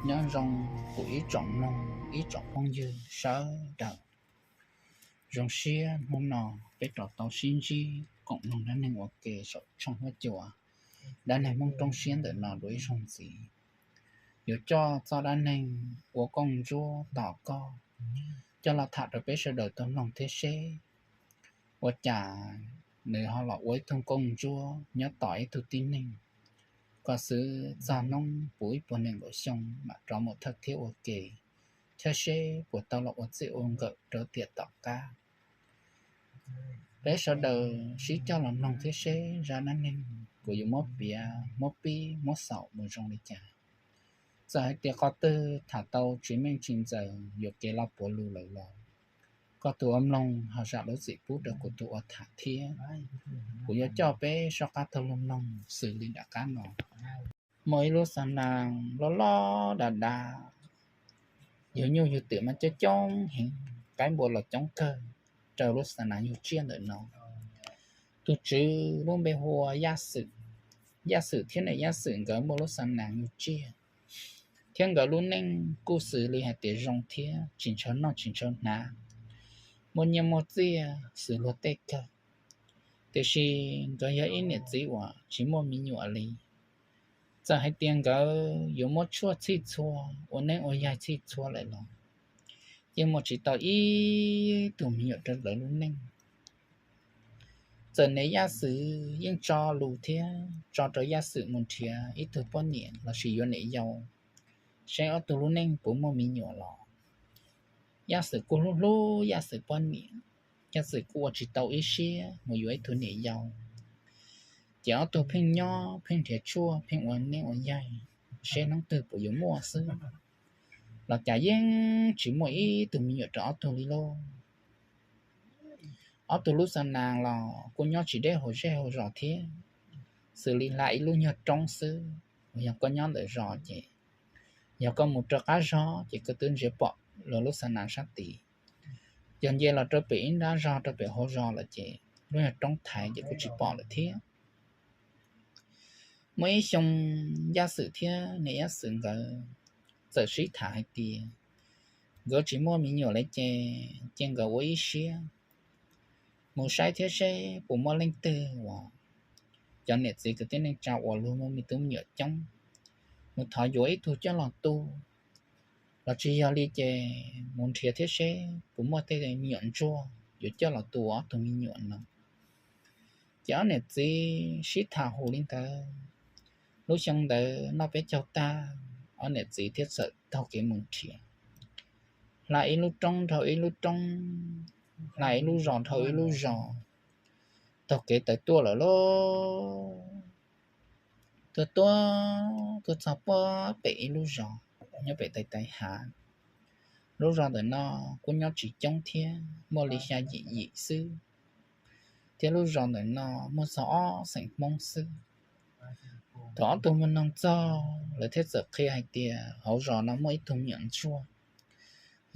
Nyob zoo kuv ib tsoom mloog ib tsoom phooj ywg sawv daws. Zoo siab hnub no peb rov tau sib ntsib koom mloog dab neeg ua ke saum tshooj huab cua dab neeg Hmoob roob siab ntawm no dua ib zaug ntxiv. Yuav coj txoj dab neeg ua kooj ntsuab tos koj coj los tham rau peb sawv daws tau mloog thiab seb ua cas nws ho los ua ib tug kooj ntsuab nyob tos ib tug tib neeg kom xwv txog hnub puv ib puas nees nkaum xyoo mam rov mus thawj thiab ua ke, thiab seb puas tau los ua txij ua nkawm rau tiam tom qab. Peb sawv daws sib coj los mloog thiab seb zaj dab neeg kuv yuav muab piav, muab pib, muab xaus mus zoo li cas. Txawm hais tias qhov twg tham tau tsis meej tsis ntxaws yuam kev los puav lus lawm los koj tus ua mloog ho zam lub txim pub rau kuv tus ua tham thiab. Kuv yuav coj peb soj qab taug lug mloog xws li nram qab no. Muaj ib lub xa nas loj loj dav dav, yug nyuj yug twm mas coob coob heev, qaib npua los coob kawg, raws lub xa nas yug tsiaj ntawm no. Tus tswv lub npe hu ua Yaj Xwm. Yaj Xwm thiab niam Yaj Xwm nkawd muaj lub xa nas yug tsiaj, thiab nkawd lub neej kuj xws li hais tias zoo thiab tsis ntshaw noj tsis ntshaw hnav, muaj nyiaj muaj txiaj xws luag tej kawg. Tiam sis nkawd yog ib niam txiv uas tsis muaj me nyuam li. Txawm hais tias nkawd yuav muab tshuaj txhij txhua, ua neeb ua yaig txhij txhua lawm los yeej muaj tsis tau ib tug me nyuam rau lawv lub neej. Txawm niam Yaj Xwm yeej tso lus thiab tso rau Yaj Xwm mus nrhiav ib tug poj niam lossis yuav niam yau, seb ob tug lub neej puas muaj me nyuam los Yaj Xwm kuj hlub hlub Yaj Xwm poj niam. Yaj Xwm kuj ua tsis tau ib siab mus yuav ib tug niam yau, ces ob tug pheej nyob pheej nrhiav tshuaj pheej ua neeb ua yaig seb hnub twg puas yuav muaj xwb, los cas yeej tsis muaj ib tug me nyuam rau ob tug li lauj. Ob tug lub xa nas los kuj nyob tsis deb hauv zej hauv zos thiab, xws li hla ib lub nyuag roob xwb. Yog koj nyob ntawm zos ces yog koj mus rau qab zog ces koj twb ntsia pom lub xa nas sab tid. Yog nce los rau pem ib nrab zog rau pem hauv zos lawm ces lub nyuag roob thaiv ces kuj tsis pom lawm thiab. Muaj ib xyoo Yaj Xwm thiab niam Yaj Xwm nkawd txawm sib tham hais tias nkawd tsis muaj me nyuam li ces cia nkawd ua ib siab mus saib thiab seb puas muaj leej twg uas cov niam txiv kwv tij neej tsa uas luag muaj me tub me nyuam coob, mus thov yuav ib tug coj los tu, los tsis yog li ces mus nrhiav thiab seb puas muaj tej me nyuam ntsuag yuav coj los tu ob tug me nyuam no. Ces ob niam txiv sib tham hus li ntawd. Lub xyoo ntawd noj peb caug tag, ob niam txiv thiaj txawm taug kev mus nrhiav, hla ib lub roob dhau ib lub roob, hla ib lub zos dhau ib lub zos, taug kev tawm tuaj lawm lauj. Tuaj tuaj tuaj txog puag pem ib lub zos nyob pem tais tais hav. Lub zos ntawm no kuj nyob tsis coob thiab, muaj li xya yim yim xwb, thiab lub zos ntawm no muaj txog ob xeem Hmoob xwb. Thaum ob tug mus noog txog, lawv thiaj txawm qhia hais tias hauv zos no muaj ib tug me nyuam ntsuag,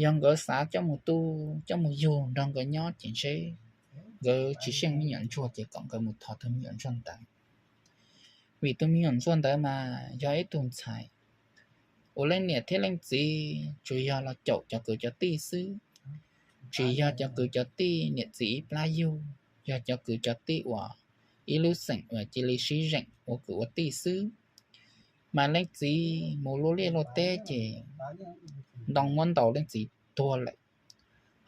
yog nkawd xav coj mus tu, coj mus yug nrog nkawd nyob ces ntshe nkawd tsis xyeej me nyuam ntsuag ces kom nkawd mus thov tus me nyuam ntsuag ntawd. Vim tus me nyuam ntsuag ntawd mas yog ib tug ntxhais uas leej niam thiab leej txiv tsuas yog los caum cov kwv cov tij xwb, tsis yog cov kwv cov tij niam txiv ib plab yug, yog cov kwv cov tij uas ib lub xeem uas cia li sib zeem ua kwv ua tij xwb. Mas leej txiv mus luaj liaj luaj teb ces ntoo muab ntaus leej txiv tuag lawm.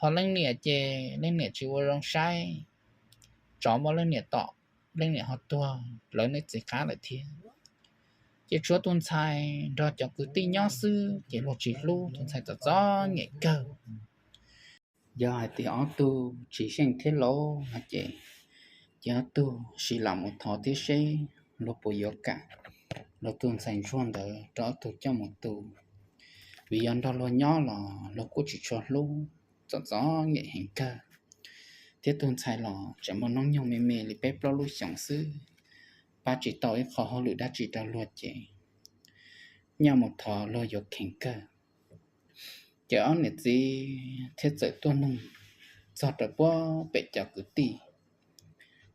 Ho leej niam ces leej niam tsis ua zoo saib, tsov muab leej niam tom, leej niam ho tuag lawv leej txiv qab lawm thiab. Ces tshuav tus ntxhais nrog cov kwv tij nyob xwb ces luag tsis hlub, tus ntxhais txom txom nyem kawg. Yog hais tias ob tug tsis xyeej thiab lauj no ces, ces ob tug sim lam mus thov thiab seb luag puas yuav kam luag tus ntxhais ntsuag ntawd rau ob tug coj mus tu, vim yog nrog luag nyob los luag kuj tsis tshua hlub, txom txom nyem heev kawg, thiab tus ntxhais los tseem muaj hnub nyoog me me li peb plaub lub xyoos xwb, pab tsis tau ib qho hauj lwm dab tsi rau luag ces nyaj mus thov luag yuav kheev kawg. Ces ob niam txiv thiaj txawm tuaj noog txog rau puag pem cov kwv tij.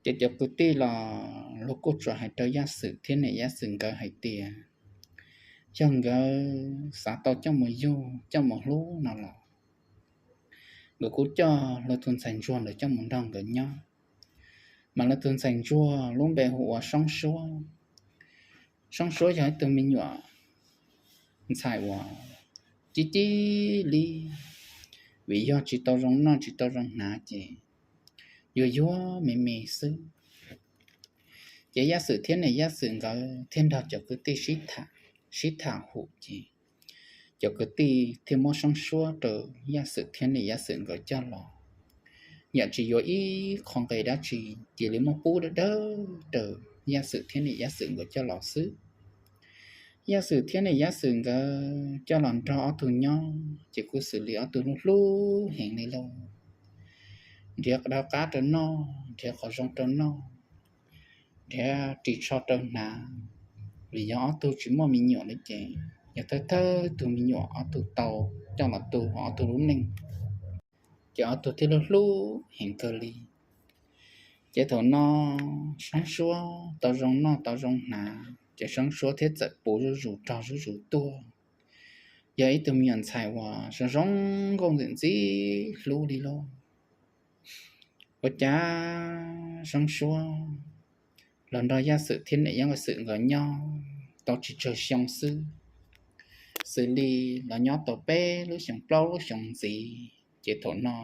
Ces cov kwv tij los luag kuj tsuas hais rau Yaj Xwm thiab niam Yaj Xwm nkawd hais tias coj nkawd xav tau coj mus yug coj mus hlub no los, nkawd kuj coj lawv tus ntxhais ntsuag ntawd coj mus nrog nkawd nyob. Mas lawv tus ntxhais ntsuag lub npe hu ua Soob Suab. Soob Suab yog ib tug me nyuam ntxhais uas cib cib li, vim yog tsis tau zoo noj tsis tau zoo hnav ces yuag yuag me me xwb. Ces Yaj Xwm thiab niam Yaj Xwm nkawd thiaj nrog cov kwv tij sib tham hum ces cov kwv tij thiaj muab Soob Suab rau Yaj Xwm thiab niam Yaj Xwm nkawd coj los. Yam tsis yuav ib qho nqi dab tsi, cia li muab pub dawb dawb rau Yaj Xwm thiab niam Yaj Xwm nkawd coj los xwb. Yaj Xwm thiab niam Yaj Xwm nkawd coj los nrog ob tug nyob ces kuj xws li ob tug hlub hlub heev li lauj. Nrhiav qhov qab rau noj, nrhiav qhov zoo rau noj, nrhiav ris tsho rau hnav. Vim yog ob tug tsis muaj me nyuam li ces yog thawj thawj tug me nyuam ob tug tau coj los tu ob tug lub neej, ces ob tug thiaj hlub hlub heev kawg li. Ces thaum no Soob Suab tau zoo noj tau zoo hnav ces Soob Suab thiaj txawm puv zuj zus rog zuj zus tuaj. Yog ib tug me nyuam ntxhais uas zoo zoo nkauj ntxim ntxim hlub li lauj. Ua cas Soob Suab los nrog Yaj Xwm thiab niam Yaj Xwm nkawd nyob tau tsis tsawg xyoo xwb, xws li los nyob tau peb lub xyoo plaub lub xyoo ntxiv ces thaum no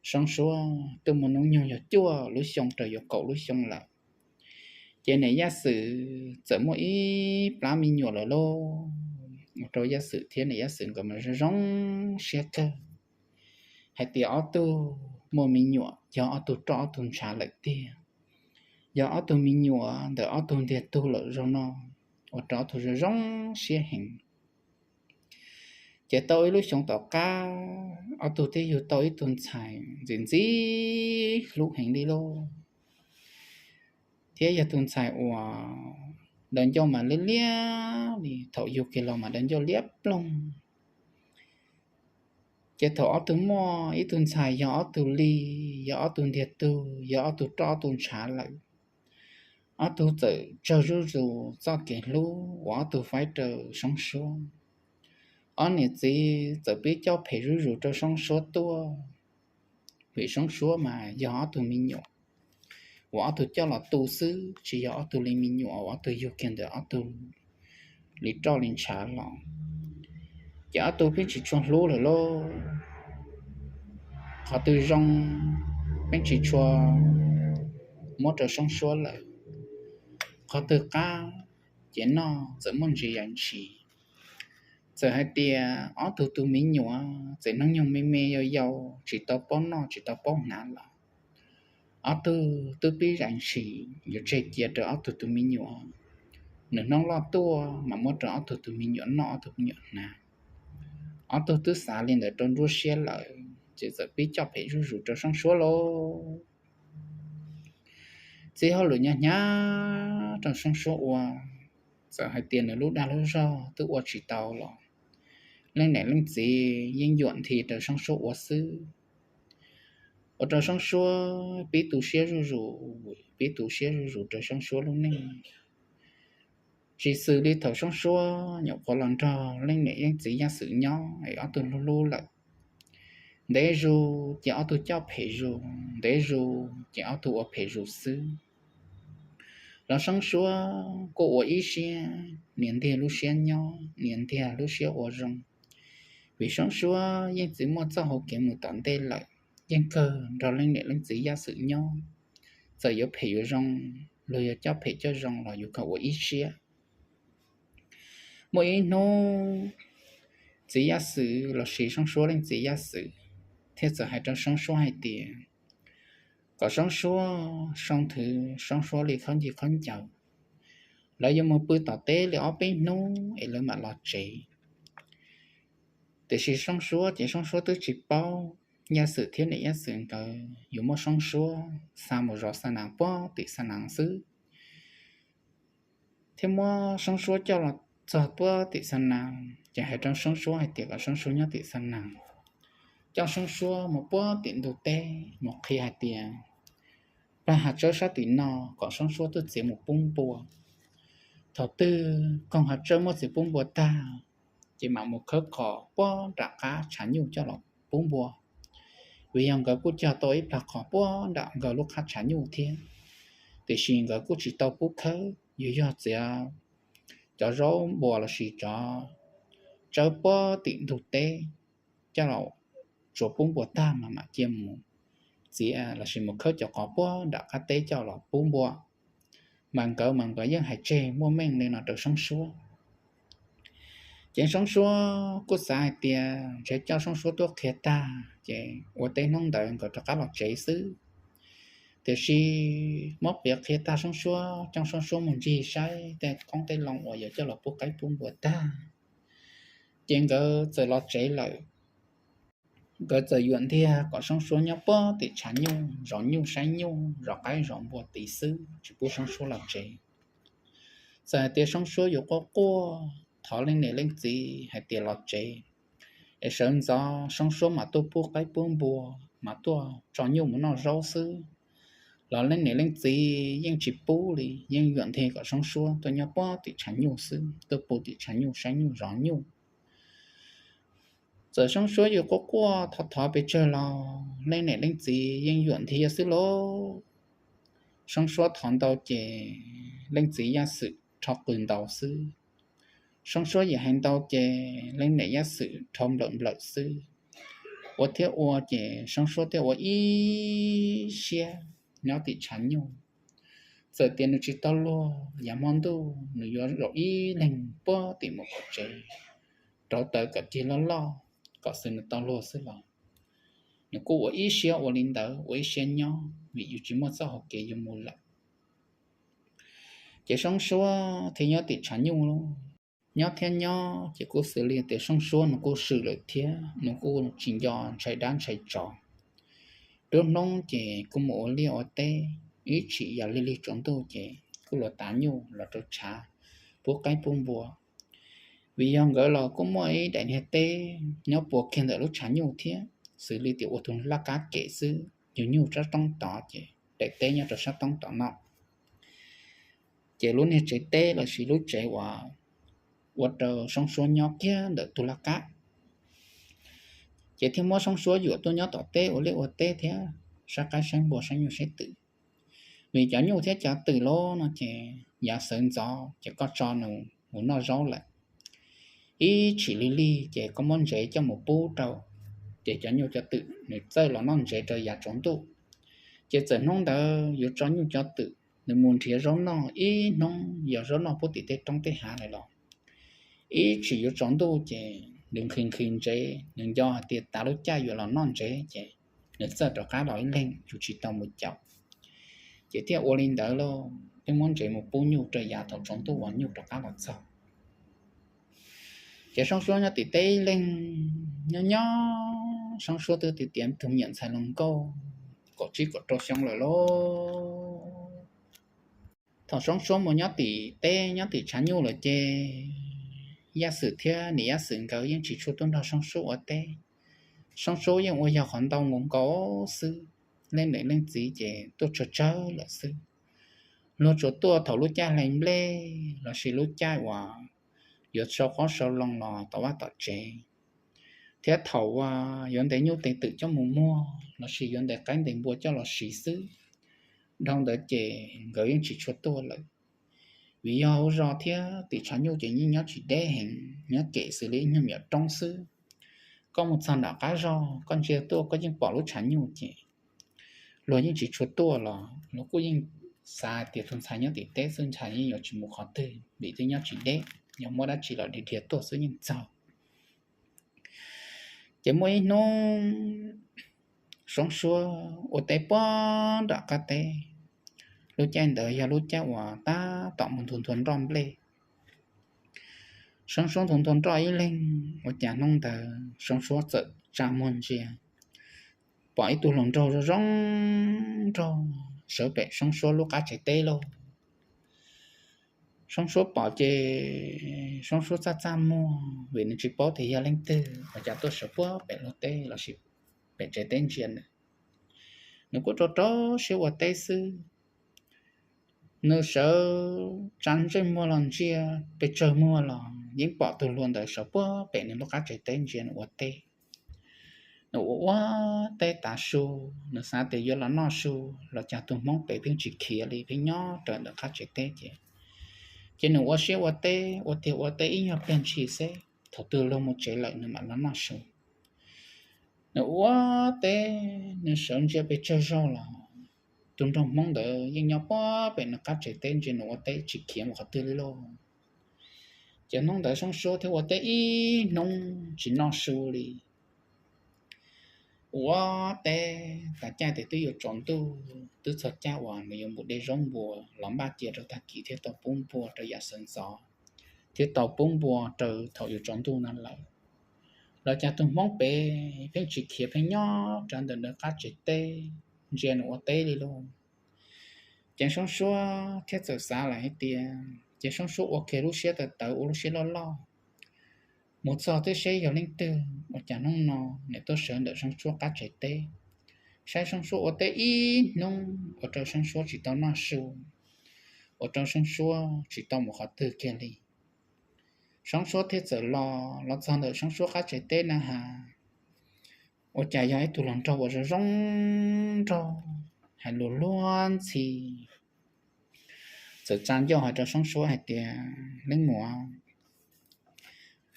Soob Suab twb muaj hnub nyoog yog cuaj lub xyoo rau yuav kaum lub xyoo lawm. Ces niam Yaj Xwm txawm muaj ib plab me nyuam lawm lauj, ua rau Yaj Xwm thiab niam Yaj Xwm nkawd mas zoo zoo siab kawg hais tias ob tug muaj me nyuam yog ob tug roj ob tug ntshav lawm tiag. Yog ob tug me nyuam ntawm ob tug ntiag tug lawm zaum no, ua rau ob tug zoo zoo siab heev. Ces tau ib lub xyoo tom qab ob tug thiaj yug tau ib tug ntxhais ntxim ntxim hlub heev li lauj, thiab yog tus ntxhais uas daws ncauj mas liab liab li, thaum yug kiag los mas daws ncauj liab ploog. Ces thaum ob tug muaj ib tug ntxhais yog ob tug li, yog ob tug ntiag tug, yog ob tug roj ob tug ntshav lawm, ob tug txawm tsawg zuj zus txoj kev hlub uas ob tug faib rau Soob Suab. Ob niam txiv txawm pib coj phem zuj zus rau Soob Suab tuaj, vim Soob Suab mas yog ob tug me nyuam uas ob tug coj los tu xwb, tsis yog ob tug li me nyuam uas ob tug yug kiag ntawm ob tug li roj li ntshav los. Ces ob tug pheej tsis tshua hlub lawm lauj, qhov twg zoo pheej tsis tshua muab rau Soob Suab lawm, qhov twg qab ces noj txawm muaj ntsis yam ntshis. Txawm hais tias ob tug tus me nyuam txawm hnub nyoog me me yau yau tsis tau paub noj tsis tau paub hnav los ob tug twb pib zais ntshis yuav tseg cia rau ob tug tus me nyuam, nws hnub loj tuaj mas muab rau ob tug tus me nyuam noj ob tug me nyuam hnav. Ob tug twb xav li ntawd rau nruab siab lawm ces txawm pib coj phem zuj zus rau Soob Suab lauj. Txij hauj lwm nyob hnyav rau Soob Suab ua, txawm hais tias nws lub dag lub zog twb ua tsis tau los leej niam leej txiv yeej yuam nthi rau Soob Suab ua xwb, ua rau Soob Suab pib tu siab zuj zus, pib tu siab zuj zus rau Soob Suab lub neej. Tsis xws li thaum Soob Suab nyuam qhuav los nrog leej niam leej txiv Yaj Xwm nyob es ob tug hlub hlub lawm, ntev zus ces ob tug coj phem zus, ntev zus ces ob tug ua phem zus xwb. Los Soob Suab kuj ua ib siab nias ntiag lub siab nyob, nias ntiag lub siab ua zoo, vim Soob Suab yeej txiv muaj txoj hau kev mus tom ntej lawm, yeej kawg nrog leej niam leej txiv Yaj Xwm nyob. Txawm yuav phem yuav zoo, luag yuav coj phem coj zoo los yus kawg ua ib siab. Muaj ib hnub txiv Yaj Xwm lossis Soob Suab leej txiv Yaj Xwm thiaj txawm hais rau Soob Suab hais tias kom Soob Suab sau nthwv Soob Suab li khaub ncaws khaub ncaws, lawv yuav mus pw tom teb li ob peb hnub es lawv mam los tsev. Tiam sis Soob Suab ces Soob Suab twb tsis paub Yaj Xwm thiab niam Yaj Xwm nkawd yuav muab Soob Suab xa mus zov xa nas puag tim xa nas xwb, thiab muab Soob Suab coj los txog puag tim xa nas ces hais rau Soob Suab hais tias kom Soob Suab nyob tim xa nas, coj Soob Suab mus puag tim ntug teb mus qhia hais tias plag hav tsawb sab tim no kom Soob Suab twb txiav mus pub npua. thaum twg koog hav tsawb muab txiv pub npua tag, ces mam mus khawb qos puag nram qab tshav nyuj coj los pub npua. Vim yog nkawd kuj cog tau ib plag qos puag nram nkawd lub qab tshav nyuj thiab, tiam sis nkawd kuj tsis tau pub khawb, yus yog txiav cov zaub npua lossis cov tsawb puag tim ntug teb coj los tsuav pub npua tag mas mam cia mus txiav lossis mus khawb cov qos puag nram qab teb coj los pub npua. Mas nkawd mas nkawd yeej hais tseg muaj meej li no rau Soob Suab. Ces Soob Suab kuj xav hais tias ntshe coj Soob Suab tuaj qhia tag ces ua teb hnub ntawd nkawd rov qab los tsev xwb. Tiam sis muab piav qhia tag Soob Suab, coj Soob Suab mus ncig saib tej qoob tej loo uas yuav coj los pub qaib pub npua tag, ces nkawd txawm los tsev lawm. Nkawd txawm yuam ntiag kom Soob Suab nyob puag tim tshav nyuj zov nyuj saib nyuj zov qaib zov npua tid xwb, tsis pub Soob Suab los tsev. Txawm hais tias Soob Suab yuav quaj quaj thov leej niam leej txiv hais tias los tsev es sawv ntxov Soob Suab mam tuaj pub qaib pub npua, mam tuaj tso nyuj mus noj zaub xwb, los leej niam leej txiv yeej tsis pub li, yeej yuam ntiag kom Soob Suab tuaj nyob puag tim tshav nyuj xwb, tuaj puag tim tshav nyuj saib nyuj zov nyuj. Txawm Soob Suab yuav quaj quaj thov thov pes tsawg los leej niam leej txiv yeej yuam ntiag xwb lauj. Soob Suab thov ntau ces leej txiv Yaj Xwm rho qw ntau xwb. Soob Suab yim hais ntau ces leej niam Yaj Xwm rho nplawm nplawm xwb. Ua thiab ua ces Soob Suab thiaj ua ib siab nyob tim tshav nyuj. Txawm tias nws tsis tau luag, yav hmo ntuj nws yuav zaum ib leeg puag tim mus kom tsev, rauv taws kom cig loj loj kom xwb nws tau luag xwb los nws kuj ua ib siab ua li ntawd, ua ib siab nyob vim yus tsis muaj txoj hauv kev yuav mus lawm. Ces Soob Suab thiaj nyob tim tshav nyuj lauj. Nyob thiab nyob ces kuj xws li tias Soob Suab nws kuj swm lawm thiab nws kuj tsis nco ntshai dab ntshai tsov. Nruab hnub ces kuj mus ua liaj ua teb, ib txhis yog lig lig tsaus ntuj ces kuj los tav nyuj los rau tshav pub qaib pub npua. Vim yog nkawd los kuj muaj ib daim niag teb nyob puas kiag ntawm lub tshav nyuj thiab, xws li tias ua tus laj kab kem xwb, yus nyuj sab toob tod ces daim teb nyob rau sab toob tod no. Ces lub niag tsev teb lossis lub tsev uas ua rau Soob Suab nyob kiag ntawm tus laj kab, ces thiaj muab Soob Suab yuam tuaj nyob tom teb ua liaj ua teb thiab saib qaib saib npua saib nyuj saib twm. Vim cov nyuj thiab cov twm los no ces yav sawv ntxov ces koj tso nws mus noj zaub lawm, ib txhis lig lig ces koj muab ntsev coj mus pub rau, ces cov nyuj cov twm nws txawj los noj ntsev rau yav tsaus ntuj. Ces txawm hnub ntawd yuav tso nyuj tso twm nws mus nrhiav zaub noj ib hnub, yog zaub noj pub tim tej roob tej hav lawm los ib txhis yuav tsaus ntuj ces nws nqhis nqhis ntsev, nws nco hais tias tav lub caij yuav los noj ntsev ces nws txawj rov qab los ib leeg, yus tsis tau mus caum. Ces thiaj ua li ntawd lauj, thiaj muab ntsev mus pub nyuj rau yav thaum tsaus ntuj uas nyuj rov qab los txog. Ces Soob Suab nyob tim teb ib leeg, nyob nyob Soob Suab twb tiav tus me nyuam ntxhais hluas nkauj kaum tsib kaum rau xyoo lawm lauj. Thaum Soob Suab mus nyob tim teb nyob tim tshav nyuj lawm ces Yaj Xwm thiab niam Yaj Xwm nkawd yeej tsis tshua tuaj nrog Soob Suab ua teb. Soob Suab yeej ua yog qhov ntau nkaus nkaus xwb, leej niam leej txiv ces tuaj tsawg tsawg lawm xwb. Luag tsuas tuaj thaum lub caij hlais nplej lossis lub caij uas yuav sau qoob sau loo los tom vaj tom tsev, thiab thaum uas yuav ntes nyuj ntes twm coj mus muag lossis yuav ntes qaib ntes npua coj los siv xwb. Dhau ntawd ces nkawd yeej tsis tshua tuaj lawm. Vim yog hauv zos thiab tim tshav nyuj ces yeej nyob tsis deb heev, nyob kem xws li ib nyuag me nyuam roob xwb. Koj mus txog nram qab zog koj ntsia tuaj koj yeej pom lub tshav nyuj ces luag yeej tsis tshua tuaj los luag kuj yeej xav hais tias tus ntxhais nyob tim teb xwb, ntxhais yeej yuav tsis mus qhov twg vim twb nyob tsis deb, yog muaj dab tsi los dhia dhia tuaj xwb yeej txog. Ces muaj ib hnub Soob Suab ua teb puag nram qab teb, lub caij ntawd yog lub caij uas tab tom mus nthua nthua nroj nplej. Soob Suab nthua nthua nroj ib leeg, ua cas hnub ntawd Soob Suab txawm tsa muag ntsia, pom ib tug hluas nraug zoo zoo nraug sawv pem Soob Suab lub qab tsev teb lauj. Soob Suab pom ces Soob Suab txaj txaj muag vim nws tsis paub tias yog leej twg, ua cas tuaj sawv puag pem luag teb lossis pem tsev teb ntsia nws. Nws kuj rau rau siab ua teb xwb. Nws sawv tsa ntsej muag los ntsia pes tsawg muag los yeej pom tus hluas ntawd sawv puag pem nws lub qab tsev teb ntsia nws ua teb. Nws ua ua teb tav su, nws xav tias yuav los noj su los cas tus hmoob pem pheej tsis khiav li, pheej nyob raws ntawm qab tsev teb ces, ces nws ua siab ua teb ua tiag ua teb ib nyuag pliag ntshis xwb, thaum twg luag mus tsev lawm nws mam los noj su. Nws ua teb, nws sawv ntsia pes tsawg zaug los tus nraug hmoob ntawd yeej nyob puag pem nws qab tsev teb ntsia nws ua teb tsis khiav mus qhov twg li lauj. Ces hnub ntawd Soob Suab thiaj ua teb ib hnub tsis noj su li. Ua teb tas caij tias twb yuav tsaus ntuj, twb txog caij uas nws yuav mus de zaub npua los npaj cia rau tag kis thiab tau pub npua rau yav sawv ntxov, thiab tau pub npua rau thaum yuav tsaus ntuj no lawm. Los cas tus hmoob pem pheej tsis khiav, pheej nyob raws ntawm nws qab tsev teb ntsia nws ua teb li lauj. Ces Soob Suab thiaj txawm xav lawm hais tias, ces Soob Suab ua kiag lub siab tawv tawv, ua lub siab loj loj mus txog twb seb yog leej twg, ua cas hnub no nws tuaj sawv ntawm Soob Suab qab tsev teb, saib Soob Suab ua teb ib hnub ua rau Soob Suab tsis tau noj su, ua rau Soob Suab tsis tau mus qhov twg kiag li. Soob Suab thiaj txawm los, los txog ntawm Soob Suab qab tsev teb na has, ua cas yog ib tug hluas nraug uas zoo zoo nraug, hais lus luag ntxhi, txawm tsa ncauj hais rau Soob Suab hais tias, leej muam,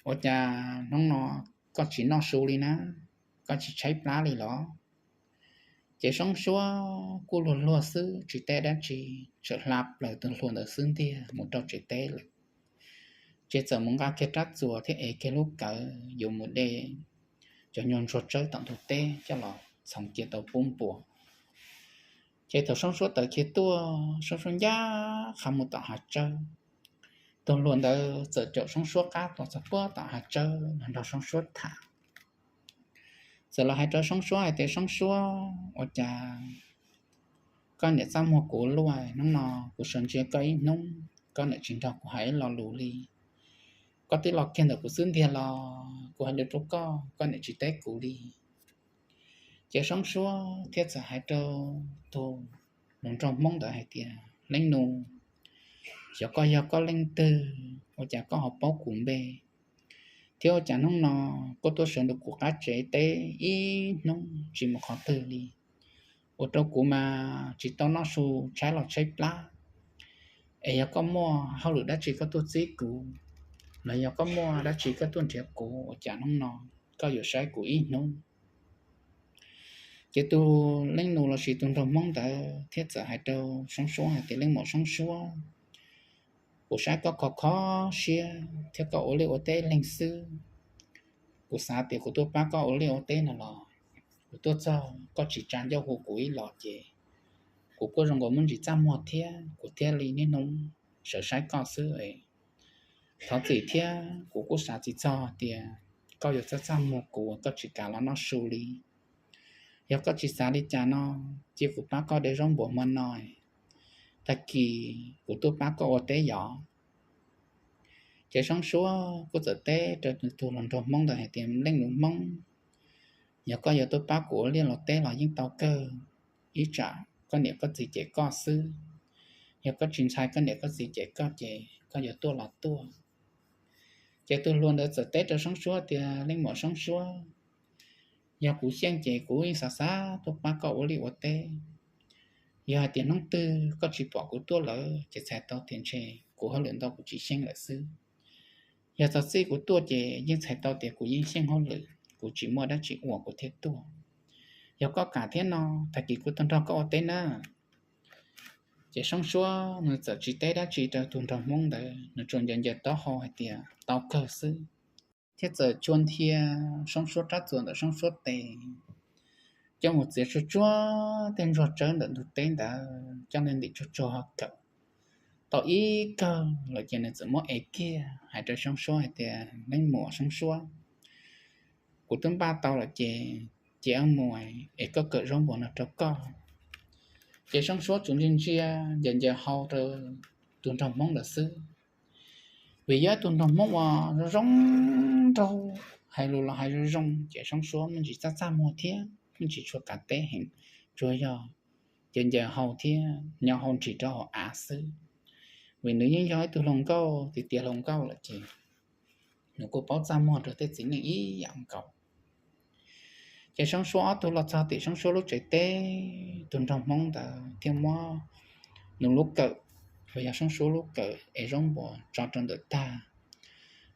ua cas hnub no koj tsis noj su li na, koj tsis tshaib plab li los? Ces Soob Suab kuj luag luag xwb tsis teb dab tsi, txawm hla plaws tus hluas ntawd xwb ntiag mus rau tsev teb lawm. Ces txawm mus nqa kiag rab txuas thiab ev kiag lub kawm yuav mus de cov nyuag ntsuag tsawb tom ntug teb coj los txhoov cia tau pub npua. Ces thaum Soob Suab tawm kiag tuaj, Soob Suab ncaj qha mus tom hav tsawb, tus hluas ntawd txawm caum Soob Suab qab los txog puag tom hav tsawb los nrog Soob Suab tham. Txawm los hais rau Soob Suab hais tias, Soob Suab, ua cas koj niam txaj muag kuv luaj, hnub no kuv sawv ntsia koj ib hnub, koj niam tsis nrog kuv hais ib lo lus li. Koj twb los kiag ntawm kuv xwb ntiag los kuv hais lus rau koj, koj niam tsis teb kuv li. Ces Soob Suab thiaj txawm hais rau tus nraug Hmoob ntawd hais tias, Leej nus, xyov koj yog koj leej twg, ua cas koj ho paub kuv npe, thiab ua cas hnub no koj tuaj sawv ntawm kuv qab tsev teb ib hnub tsis mus qhov twg li, ua rau kuv mas tsis tau noj su, tshaib los tshaib plab. Es yog koj muaj hauj lwm dab tsi koj tuaj txib kuv, los yog koj muaj dab tsi koj tuaj nrhiav kuv, ua cas hnub no koj yuav saib kuv ib hnub? Ces tus leej nus lossis tus nraug Hmoob ntawd thiaj txawm hais rau Soob Suab hais tias, Leej muam Soob Suab, kuv saib koj khov kho siab thiab koj ua liaj ua teb leeg xwb. Kuv xav tias kuv tuaj pab koj ua liaj ua teb no los kuv tuaj txog koj tsis tsa ncauj hu kuv ib los ces kuv kuj zoo nkaus muaj ntsis txaj muag thiab, kuv thiaj li niaj hnub sawv saib koj xwb. Thov txim thiab, kuv kuj xav tsis txog tias koj yuav txaj txaj muag kuv, koj tsis kam los noj su li. Yog koj tsis xav li cas no, cia kuv pab koj de zaub npua hmo no, tag kis kuv tuaj pab koj ua teb yom. Ces Soob Suab kuj txawm teb rau tus hluas nraug Hmoob ntawd hais tias, Leej nus Hmoob, yog koj yuav tuaj pab kuv ua liaj ua teb los yeej tau kawg, ib tsam koj niam koj txiv cem koj xwb. Yog koj tsis ntshai koj niam koj txiv cem koj ces koj yuav tuaj los tuaj. Ces tus hluas ntawd txawm teb rau Soob Suab tias, Leej muam Soob Suab, yog kuv xyeej ces kuv yeej xav xav tuaj pab koj ua liaj ua teb. Yog hais tias hnub twg koj tsis pom kuv tuaj lawm ces txhais tau tias ntshe kuv hauj lwm ntau kuv tsis xyeej lawm xwb. Yog txog txij kuv tuaj ces yeej txhais tau tias kuv yeej xyeej hauj lwm, kuv tsis muaj dab tsi ua kuv thiaj tuaj. Yog koj kam thiab no, tag kis kuv tuaj nrog koj ua teb na. Ces Soob Suab nws txawm tsis teb dab tsi rau tus nraug Hmoob ntawd, nws tsuas ncaws ncaws taub hau hais tias tau kawg xwb, thiab txawm tshua nthia Soob Suab rab txuas ntawm Soob Suab tes, coj mus txiav tsuag tsuag tej ntsuag tsawb ntawm ntug teb ntawd coj ntawm ntim tsuag tsuag ho kawm. Tau ib kawg lawm ces nws txawm muab ev kiag hais rau Soob Suab hais tias, Leej muam Soob Suab, kuv twb npaj tau lawm ces, ces wb mus es koj kawm zaub npua no rau koj. Ces Soob Suab tsuas ntsia ntsia ncaws ncaws hau rau tus nraug Hmoob ntawd xwb, vim yog tus nraug Hmoob uas zoo zoo nraug, hais lus los hais zoo zoo ces Soob Suab me ntsis txaj txaj muag thiab me ntsis tshua kav teb heev, tsuas yog ncaws ncaws hau thiab nyob hauv nrig rau hauv av xwb, vim nws yeej yog ib tug hluas nkauj tiav tiav hluas nkauj lawm ces nws kuj paub txaj muag rau tej txiv neej ib yam nkaus. Ces Soob Suab ob tug los txog tim Soob Suab lub tsev teb, tus nraug Hmoob ntawd thiaj muab nws lub kawm, uas yog Soob Suab lub kawm es zaub npua tso rau ntawm tag,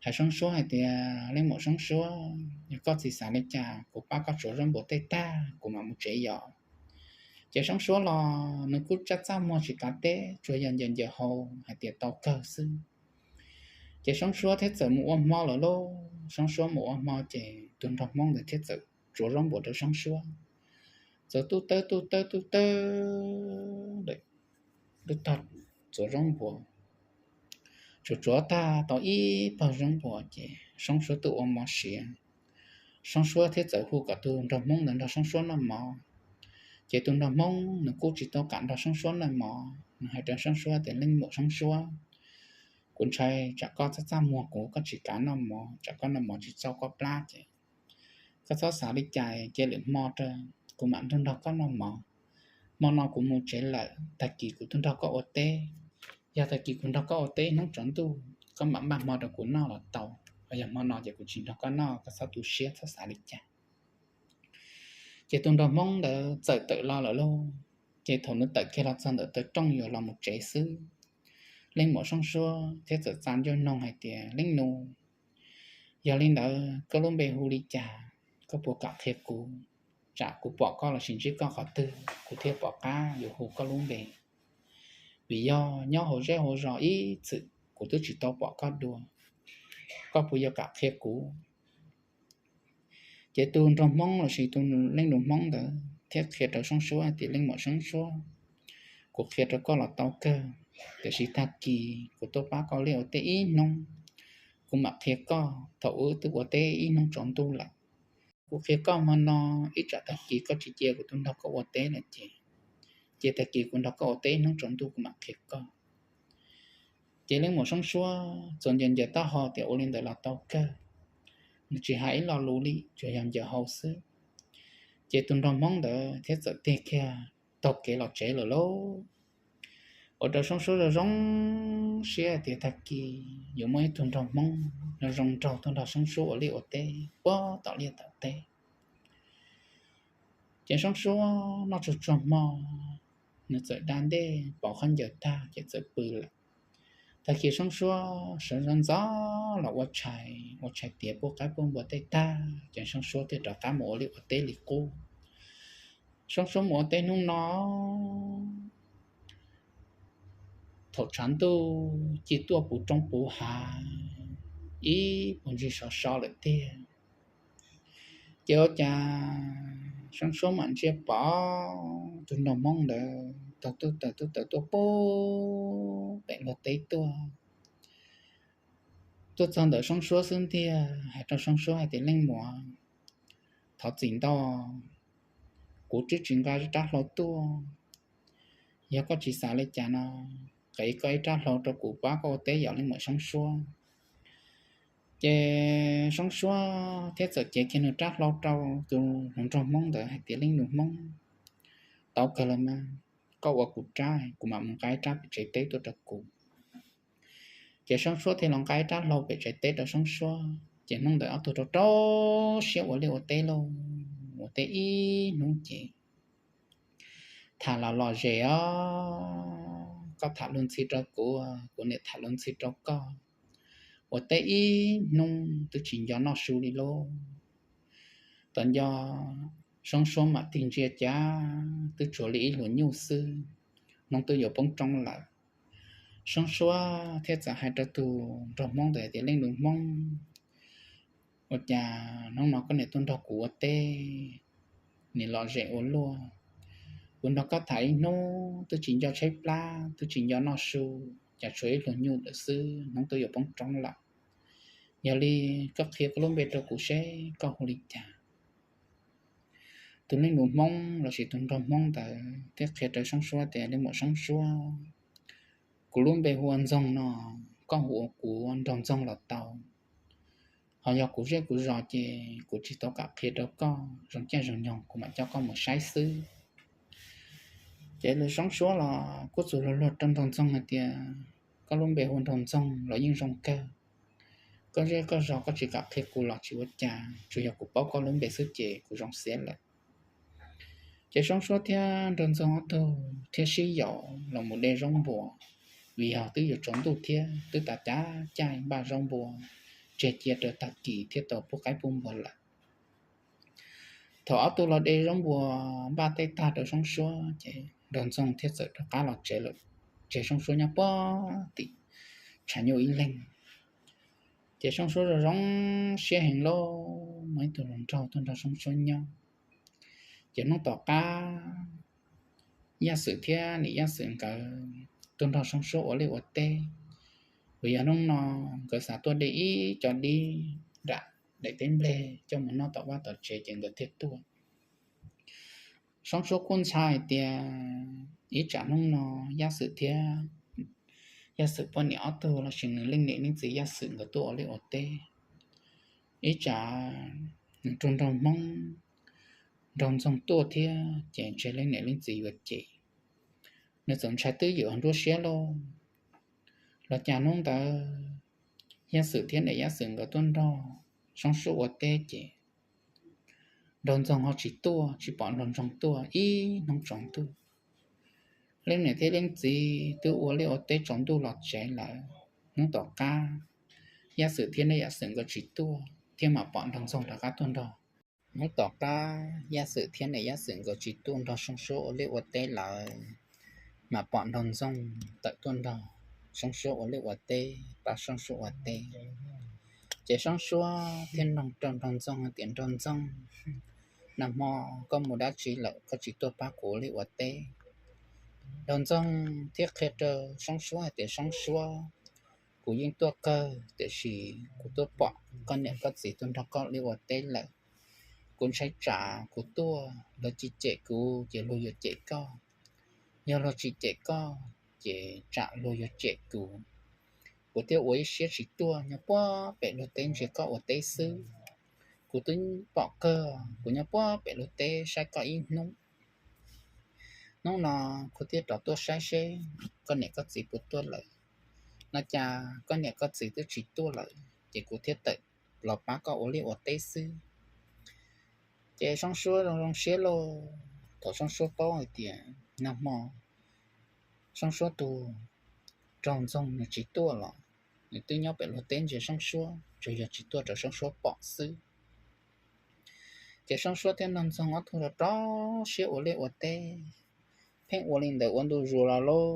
hais Soob Suab hais tias, Leej muam Soob Suab, yog koj tsis xav li cas kuv pab koj tsuav zaub npua tej tag kuv mam mus tsev yos. Ces Soob Suab los nws kuj tsa txaj muag tsis kav teb, tsuas yog ncaws ncaws hau hais tias tau kawg xwb. Ces Soob Suab thiaj txawm mus ua hmo lawm lauj. Soob Suab mus ua hmo ces tus nraug Hmoob ntawd thiaj txawm tsuav zaub npua rau Soob Suab. Txawm tuj tawb tuj tawb tuj tawb lawm, lub tog tsuav zaub npua, tsuav tsuav tag tau ib pawg zaub npua ces Soob Suab twb ua mov siav. Soob Suab thiaj txawm hu kom tus nraug Hmoob ntawd nrog Soob Suab noj mov. Ces tus nraug Hmoob nws kuj tsis tau kam nrog Soob Suab noj mov, nws hais rau Soob Suab tias, Leej muam Soob Suab, kuv ntshai tsam koj txaj txaj muag kuv, koj tsis kam noj mov, tsam koj noj mov tsis txaus koj plab ces koj txhob xav li cas, cia lwm hmo rau kuv mam nrog nrog koj noj mov. Hmo no kuv mus tsev lawm, tag kis kuv tuaj nrog koj ua teb. Yog tag kis kuv nrog koj ua teb hnub tsaus ntuj koj mam npaj hmo rau kuv noj los tau, ho yog hmo no ces kuv tsis nrog koj noj, koj txhob tu siab txhob xav li cas. Ces tus nraug Hmoob ntawd txawm tawm los lawm lauj. Ces thaum nws tawm kiag los txog ntawm taw rooj yuav los mus tsev xwb, leej muam Soob Suab thiaj txawm txav ncauj noog hais tias, Leej nus, yog li ntawd koj lub npe hu li cas? Koj puas kam qhia kuv, tsam kuv pom koj los sis ntsib koj qhov twg kuv thiaj pom qab yuav hu koj lub npe? Vim yog nyob hauv zej hauv zos ib txwm kuv twb tsis tau pom koj dua, koj puas yuav kam qhia kuv? Ces tus nraug Hmoob los sis tus leej nus Hmoob ntawd thiaj qhia rau Soob Suab tias, Leej muam Soob Suab, kuv qhia rau koj los tau kawg, tiam sis tag kis kuv tuaj pab koj ua liaj ua teb ib hnub, kuv mam qhia koj. Thaum wb twb ua teb ib hnub tsaus ntuj lawm, kuv qhia koj hmo no, ib tsam tag kis koj tsis cia kuv tuaj nrog koj ua teb lawm ces, cia tag kis kuv nrog koj ua teb ib hnub tsaus ntuj kuv mam qhia koj. Ces leej muam Soob Suab txawm ncaws ncaws taub hau tias ua li ntawd los tau kawg, nws tsis hais ib lo lus li, tsuas yog ncaws hau xwb. Ces tus nraug Hmoob ntawd thiaj txawm tig kiag taug kev los tsev lawm lauj. Ua rau Soob Suab zoo zoo siab tias tag kis yuav muaj ib tug nraug Hmoob zoo zoo nraug tuaj nrog Soob Suab ua liaj ua teb puag tom liaj tom teb. Ces Soob Suab noj tsuag tsuag hmo, nws txawm da ntej pauv khaub ncaws tag ces txawm pw lawm. Tag kis Soob Suab sawv ntxov ntxov los ua tshais, ua tshais tiav puj qaib puj npua tej tag ces Soob Suab thiaj rov qab mus ua liaj ua teb li qub. Soob Suab mus ua teb hnub no, thaum tshav ntuj ci tuaj puv roob puv hav, ib puag ntsis sov so lawm tiag. Ces ua cas Soob Suab mam ntsia pom tus nraug Hmoob ntawd taug tuj taws tuj taws tuaj puag pem luag teb tuaj. Tuaj txog ntawm Soob Suab xwb ntiag, hais rau Soob Suab hais tias, Leej muam, thov txim ntau, kuv twb tsis nqa rab hlau tuaj. Yog koj tsis xav li cas no, qev koj ib rab hlau rau kuv pab koj ua teb yom leej muam Soob Suab. Ces Soob Suab thiaj txawm cev kiag nws rab hlau rau tus hluas nraug Hmoob ntawd hais tias, Leej nus Hmoob, tau kawg los mas, koj ua kuv rab, kuv mam mus nqa ib rab pem tsev teb tuaj rau kuv. Ces Soob Suab thiaj los nqa ib rab hlau pem tsev teb rau Soob Suab. Ces hnub ntawd ob tug rau rau siab ua liaj ua teb lauj, ua teb ib hnub ces tham los lom zem os, koj tham luag ntxhi rau kuv, kuv niam tham luag ntxhi rau koj. Ua teb ib hnub twb tsis nco noj su li lauj. Tom nco Soob Suab mam tig ntsia cas twb tshuav li ib hluas nyuj xwb, hnub twb yuav poob roob lawm. Soob Suab thiaj txawm hais rau tus nraug Hmoob ntawd tias, Leej nus Hmoob, ua cas hnub no koj niam tuaj nrog kuv ua teb, niam lom zem ua luaj? Kuv nrog koj tham ib hnub twb tsis nco tshaib plab, twb tsis nco noj su, cas tshuav ib hluas nyuj lawm xwb, hnub twb yuav poob roob lawm. Yog li koj qhia koj lub npe rau kuv seb koj hu li cas. Tus leej nus Hmoob lossis tus nraug Hmoob ntawd thiaj qhia rau Soob Suab tias, Leej muam Soob Suab, kuv lub npe hu ua Ntxoog no, koj hu ua kuv ua nraug Ntxoog los tau. Ho yog kuv zej kuv zos ces kuv tsis tau kam qhia rau koj, zoo caij zoo nyoog kuv mam coj koj mus saib xwb. Ces lawv Soob Suab los kuj txawm luag luag rau Nraug Ntxoog hais tias, koj lub npe hu Nraug Ntxoog los yeej zoo kawg. Koj zej koj zos koj tsis kam qhia kuv los tsis ua cas, tsuas yog kuv paub koj lub npe xwb ces kuv zoo siab lawm. Ces Soob Suab thiab Nraug Ntxoog ob tug thiaj sib yaum los mus de zaub npua, vim yog twb yuav tsaus ntuj thiab twb tas caij npaj zaub npua tseg cia rau tag kis thiaj tau pub qaib pub npua lawm. Thaum ob tug los de zaub npua npaj teb tag rau Soob Suab ces Nraug Ntxoog thiaj txawm rov qab los tsev lawm, tseg Soob Suab nyob puag tim tshav nyuj ib leeg. Ces Soob Suab zoo zoo siab heev lauj, muaj ib tug hluas nraug tuaj nrog Soob Suab nyob. Ces hnub tom qab Yaj Xwm thiab niam Yaj Xwm nkawd tuaj nrog Soob Suab ua liaj ua teb, uas yog hnub no nkawd xav tuaj de ib co dib nram daim teb nplej coj mus noj tom vaj tom tsev ces nkawd thiaj tuaj. Soob Suab kuj ntshai hais tias ib tsam hnub no Yaj Xwm thiab Yaj Xwm poj niam ob tug los sis nws leej niam leej txiv Yaj Xwm nkawd tuaj ua liaj ua teb, ib tsam nws raug nraug Hmoob, Nraug Ntxoog tuaj thiab ces ntshe leej niam leej txiv yuav cem. Nws txawm ntshai twb ywm nruab siab lauj. Los cas hnub ntawd Yaj Xwm thiab niam Yaj Xwm nkawd tuaj nrog Soob Suab ua teb ces Nraug Ntxoog ho tsis tuaj, tsis pom Nraug Ntxoog tuaj ib hnub tsaus ntuj. Leej niam thiab leej txiv twb ua liaj ua teb tsaus ntuj los tsev lawm. Hnub tom qab Yaj Xwm thiab niam Yaj Xwm nkawd tsis tuaj thiab mam pom Nraug Ntxoog rov qab tuaj nrog. Hnub tom qab Yaj Xwm thiab niam Yaj Xwm nkawd tsis tuaj nrog Soob Suab ua liaj ua teb lawm, mas pom Nraug Ntxoog tawm tuaj nrog Soob Suab ua liaj ua teb, pab Soob Suab ua teb. Ces Soob Suab thiaj nug rau Nraug Ntxoog hais tias, Nraug Ntxoog, nag hmo koj mus dab tsi lawm koj tsis tuaj pab kuv ua liaj ua teb? Nraug Ntxoog thiaj qhia rau Soob Suab hais tias, Soob Suab, kuv yeej tuaj kawg, tiam sis kuv tuaj pom koj niam koj txiv tuaj nrog koj ua liaj ua teb lawm. Kuv ntshai tsam kuv tuaj luag tsis cem kuv ces luag yuav cem koj. Yog luag tsis cem koj ces tsam luag yuav cem kuv. Kuv thiaj ua ib siab tsis tuaj, nyob puag pem luag teb ntsia koj ua teb xwb. Kuv twb pom kawg, kuv nyob puag pem luag teb saib koj ib hnub. Hnub no kuv thiaj rov tuaj saib seb koj niam koj txiv puas tuaj lawm. No cas koj niam koj txiv twb tsis tuaj lawm ces kuv thiaj tawm los pab koj ua liaj ua teb xwb. Ces Soob Suab zoo zoo siab lauj, thaum Soob Suab paub hais tias nag hmo Soob Suab tus Nraug Ntxoog nws tsis tuaj los, nws twb nyob pem luag teb ntsia Soob Suab, tsuas yog tsis tuaj rau Soob Suab pom xwb. Ces Soob Suab thiab Nraug Ntxoog ob tug rau rau siab ua liaj ua teb, pheej ua li ntawd ua ntu zus los lauj,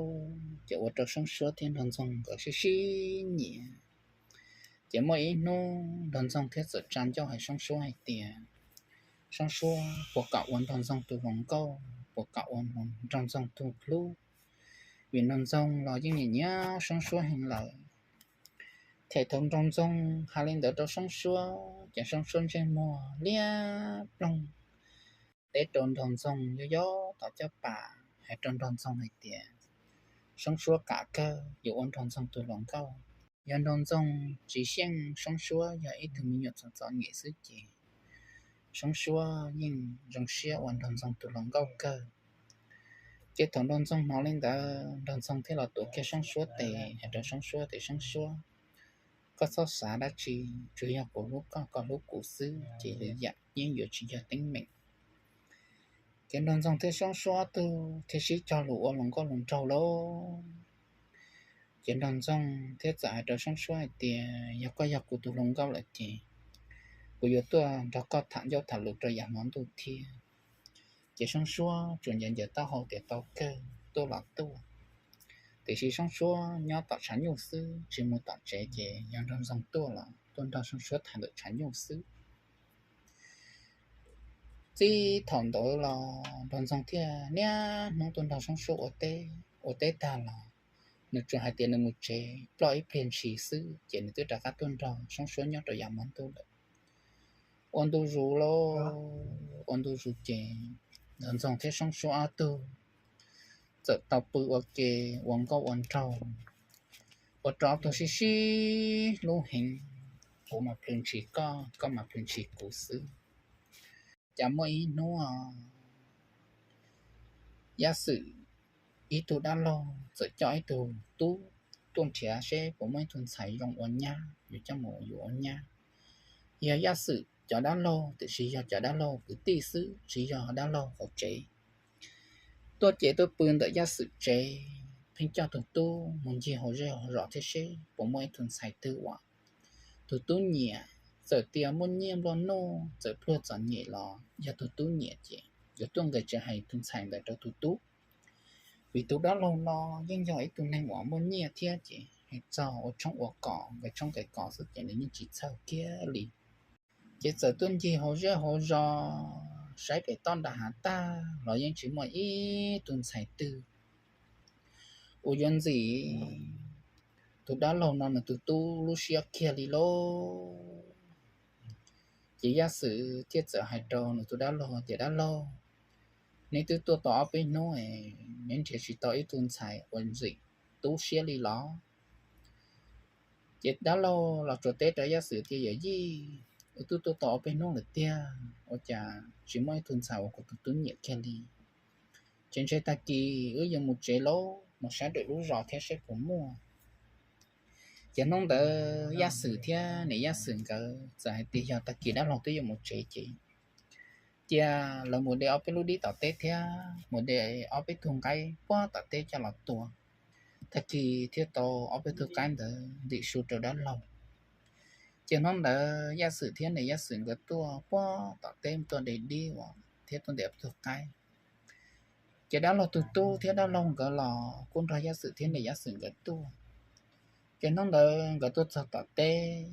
ces ua rau Soob Suab thiab Nraug Ntxoog nkawd sib sib nyiam. Ces muaj ib hnub Nraug Ntxoog thiaj txawm tsa ncauj hais Soob Suab hais tias, Soob Suab, puas kam ua Nraug Ntxoog tus hluas nkauj, puas kam ua Nraug Ntxoog tus hlub? Vim Nraug Ntxoog los yeej nyiam nyiam Soob Suab heev lawm. Thaum Nraug Ntxoog hais li ntawd rau Soob Suab ces Soob Suab ntsej muag liab ploog, teb rau Nraug Ntxoog yog yog tom caj pas, hais rau Nraug Ntxoog hais tias, Soob Suab kam kawg yuav ua Nraug Ntxoog tus hluas nkauj. Yog Nraug Ntxoog tsis xyeej Soob Suab yog ib tug me nyuam txom txom nyem xwb ces Soob Suab yeej zoo siab ua Nraug Ntxoog tus hluas nkauj kawg. Ces thaum Nraug Ntxoog hnov li ntawd, Nraug Ntxoog thiaj los tuav kiag Soob Suab tes, hais rau Soob Suab tias, Soob Suab, koj txhob xav dab tsi, tsuas yog kuv hlub koj, koj hlub kuv xwb ces lwm yam yeej yuav tsis yog teeb meem. Ces Nraug Ntxoog thiab Soob Suab ob tug thiaj sib cog lus ua hluas nkauj hluas nraug lauj. Ces Nraug Ntxoog thiaj txawm hais rau Soob Suab hais tias, yog koj yog kuv tus hluas nkauj lawm ces kuv yuav tuaj nrog koj tham ncauj tham lus rau yav hmo ntuj thiab. Ces Soob Suab tsuas ncaws ncaws taub hau tias tau kawg, tuaj los tuaj. Tiam sis Soob Suab nyob tom tshav nyuj xwb, tsis mus tom tsev, ces yog Nraug Ntxoog tuaj los tuaj nrog Soob Suab tham ntawm tshav nyuj xwb. Txij thaum ntawd los Nraug Ntxoog thiaj niaj hnub tuaj nrog Soob Suab ua teb, ua teb tag los nws tsuas hais tias nws mus tsev ploj ib pliag ntshis xwb ces nws twb rov qab tuaj nrog Soob Suab nyob rau yav hmo ntuj lawm. Ua ntu zus lauj, ua ntu zus ces Nraug Ntxoog thiab Soob Suab ob tug txawm tau pw ua ke, ua nkauj ua nraug, ua rau ob tug sib sib hlub heev, kuv mas plhws ntshis koj, koj mas plhws ntshis kuv xwb. Cas muaj ib hnub Yaj Xwm ib tug dab laug txawm coj ib tug tub tuaj nrhiav seb puas muaj ib tug ntxhais zoo ua nyab yuav coj mus yuav ua nyab. Yog Yaj Xwm cov dab laug tiam sis yog cov dab laug kwv tij xwb tsis yog dab laug hauv tsev. Tuaj ces tuaj pw ntawm Yaj Xwm tsev, pheej coj tus tub mus ncig hauv zej hauv zos thiab seb puas muaj ib tug ntxhais twg uas tus tub nyiam. Txawm tias muaj nyiaj nplua nuj txawm pluag txom nyem los yog tus tub nyiam ces yuav tuaj nqis tsev hais tus ntxhais ntawd rau tus tub. Vim tus dab laug no yeej yog ib tug neeg uas muaj nyiaj thiab ces hais txog ua tshoob ua kos nqe tshoob nqe kos xwb ces nws yeej tsis txhawj kiag li. Ces txawm tuaj ncig hauv zej hauv zos, saib pem toj nram hav tag los yeej tsis muaj ib tug ntxhais twg uas yuav ntxim tus dab laug no nws tus tub lub siab kiag li lauj. Ces Yaj Xwm thiaj txawm hais rau nws tus dab laug tias, Dab laug, neb twb tuaj tau ob peb hnub, neb nrhiav tsis tau ib tug ntxhais uas ntxim tub siab li los? Ces dab laug los tsuas teb rau Yaj Xwm tias, Yawm yij, wb twb tuaj tau ob peb hnub lawm tiag, ua cas tsis muaj ib tug ntxhais uas kuv tus tub nyiam kiag li. Ces ntshe tag kis wb yuav mus tsev lauj, mus saib lwm lub zos thiab seb puas muaj. Ces hnub ntawd Yaj Xwm thiab niam Yaj Xwm nkawd txawm hais tias yog tag kis dab laug twb yuav mus tsev ces cia lawv mus de ob peb lub dib tom teb thiab mus de ob peb tug nqaij puag tom teb coj los tua, tag kis thiaj tau ob peb tug qaib ntawd ntim su rau dab laug. Ces hnub ntawd Yaj Xwm thiab niam Yaj Xwm nkawd tuaj puag tom teb tuaj de dib uas thiab tuaj ntim ob peb tug qaib. Ces dab laug tus tub thiab dab laug nkawd los kuj nrog Yaj Xwm thiab niam Yaj Xwm nkawd tuaj. Ces hnub ntawd nkawd tuaj txog tom teb,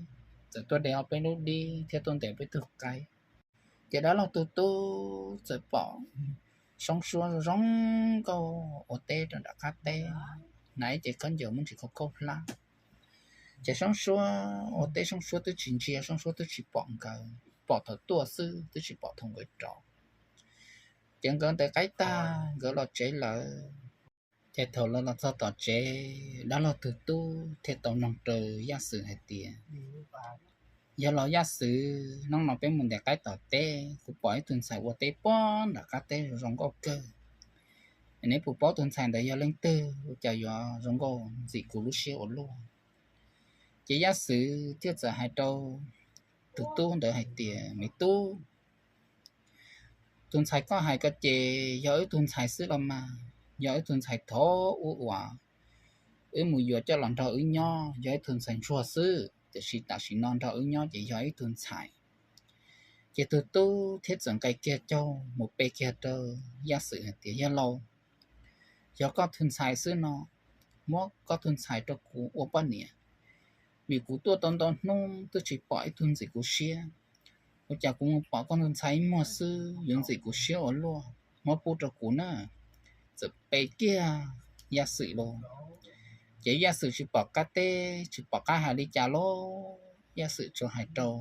txawm tuaj de ob peb lub dib thiab tuaj ntim ob peb tug qaib. Ces dab laug tus tub txawm pom Soob Suab zoo nkauj ua teb rau nram qab teb, hnav ib ce khaub ncaws muaj ntsis khaub khaub hlab. Ces Soob Suab ua teb Soob Suab twb tsis ntsia, Soob Suab twb tsis pom nkawd, pom thaum tuaj xwb twb tsis pom thaum nkawd rov. Ces nkawd ntes qaib tag nkawd los tsev lawm. Ces thaum lawv los txog tom tsev, dab laug tus tub thiaj tau noog rau Yaj Xwm hais tias, Yog los Yaj Xwm, hnub no peb mus ntes qaib tom teb, kuv pom ib tug ntxhais ua teb puag nram qab teb zoo nkauj kawg. Neb puas paub tus ntxhais ntawd yog leej twg, ua cas yuav zoo nkauj ntxim kuv lub siab ua luaj? Ces Yaj Xwm thiaj txawm hais rau tus tub ntawd hais tias, Me tub, tus ntxhais koj hais ko ces yog wb tug ntxhais xwb los mas, yog wb tug ntxhais thaum ub uas wb mus yuav coj los nrog wb nyob, yog ib tug ntxhais ntsuag xwb, tiam sis tam sim no nrog wb nyob ces yog ib tug ntxhais. Ces tus tub thiaj txawm nqes kiag caug mus pe kiag rau Yaj Xwm hais tias, Yaj laus, yog koj tug ntxhais xwb no, muab koj tug ntxhais rau kuv ua poj niam, vim kuv tuaj tau ntau hnub twb tsis pom ib tug ntxim kuv siab. Ua cas kuv mus pom koj tug ntxhais ib muag xwb yuav ntxim kuv siab ua luaj, muab pub rau kuv na. Txawm pe kiag Yaj Xwm lauj. Ces Yaj Xwm tsis pom qab teb tsis pom qab hais li cas lauj, Yaj Xwm tsuas hais rau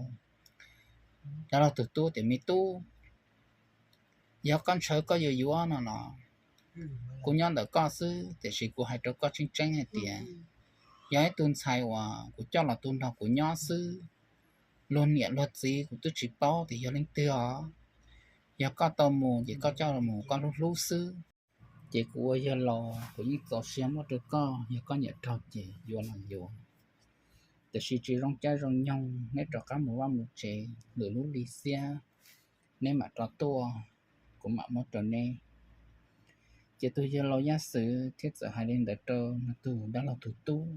dab laug tus tub tias, Me tub, yog koj ntshaw koj yuav yuav no los kuv nyob ntawm koj xwb, tiam sis kuv hais rau koj tseeb tseeb hais tias yog ib tug ntxhais uas kuv coj los tu nrog kuv nyob xwb, luag niam luag txiv kuv twb tsis paub tias yog leej twg os. Yog koj tau mus ces koj coj los mus koj hlub hlub xwb. Ces kuv ua yawg laus kuv yeej txaus siab muab rau koj, yog koj nyiam raug ces yuav los yuav, tiam sis tsis zoo caij zoo nyoog neb rov qab mus vaj mus tsev, lwm lub lim xiab neb mam rov tuaj, kuv mam muab rau neb. Ces tus yawg laus Yaj Xwm thiaj txawm hais li ntawd rau nws tus dab laug tus tub.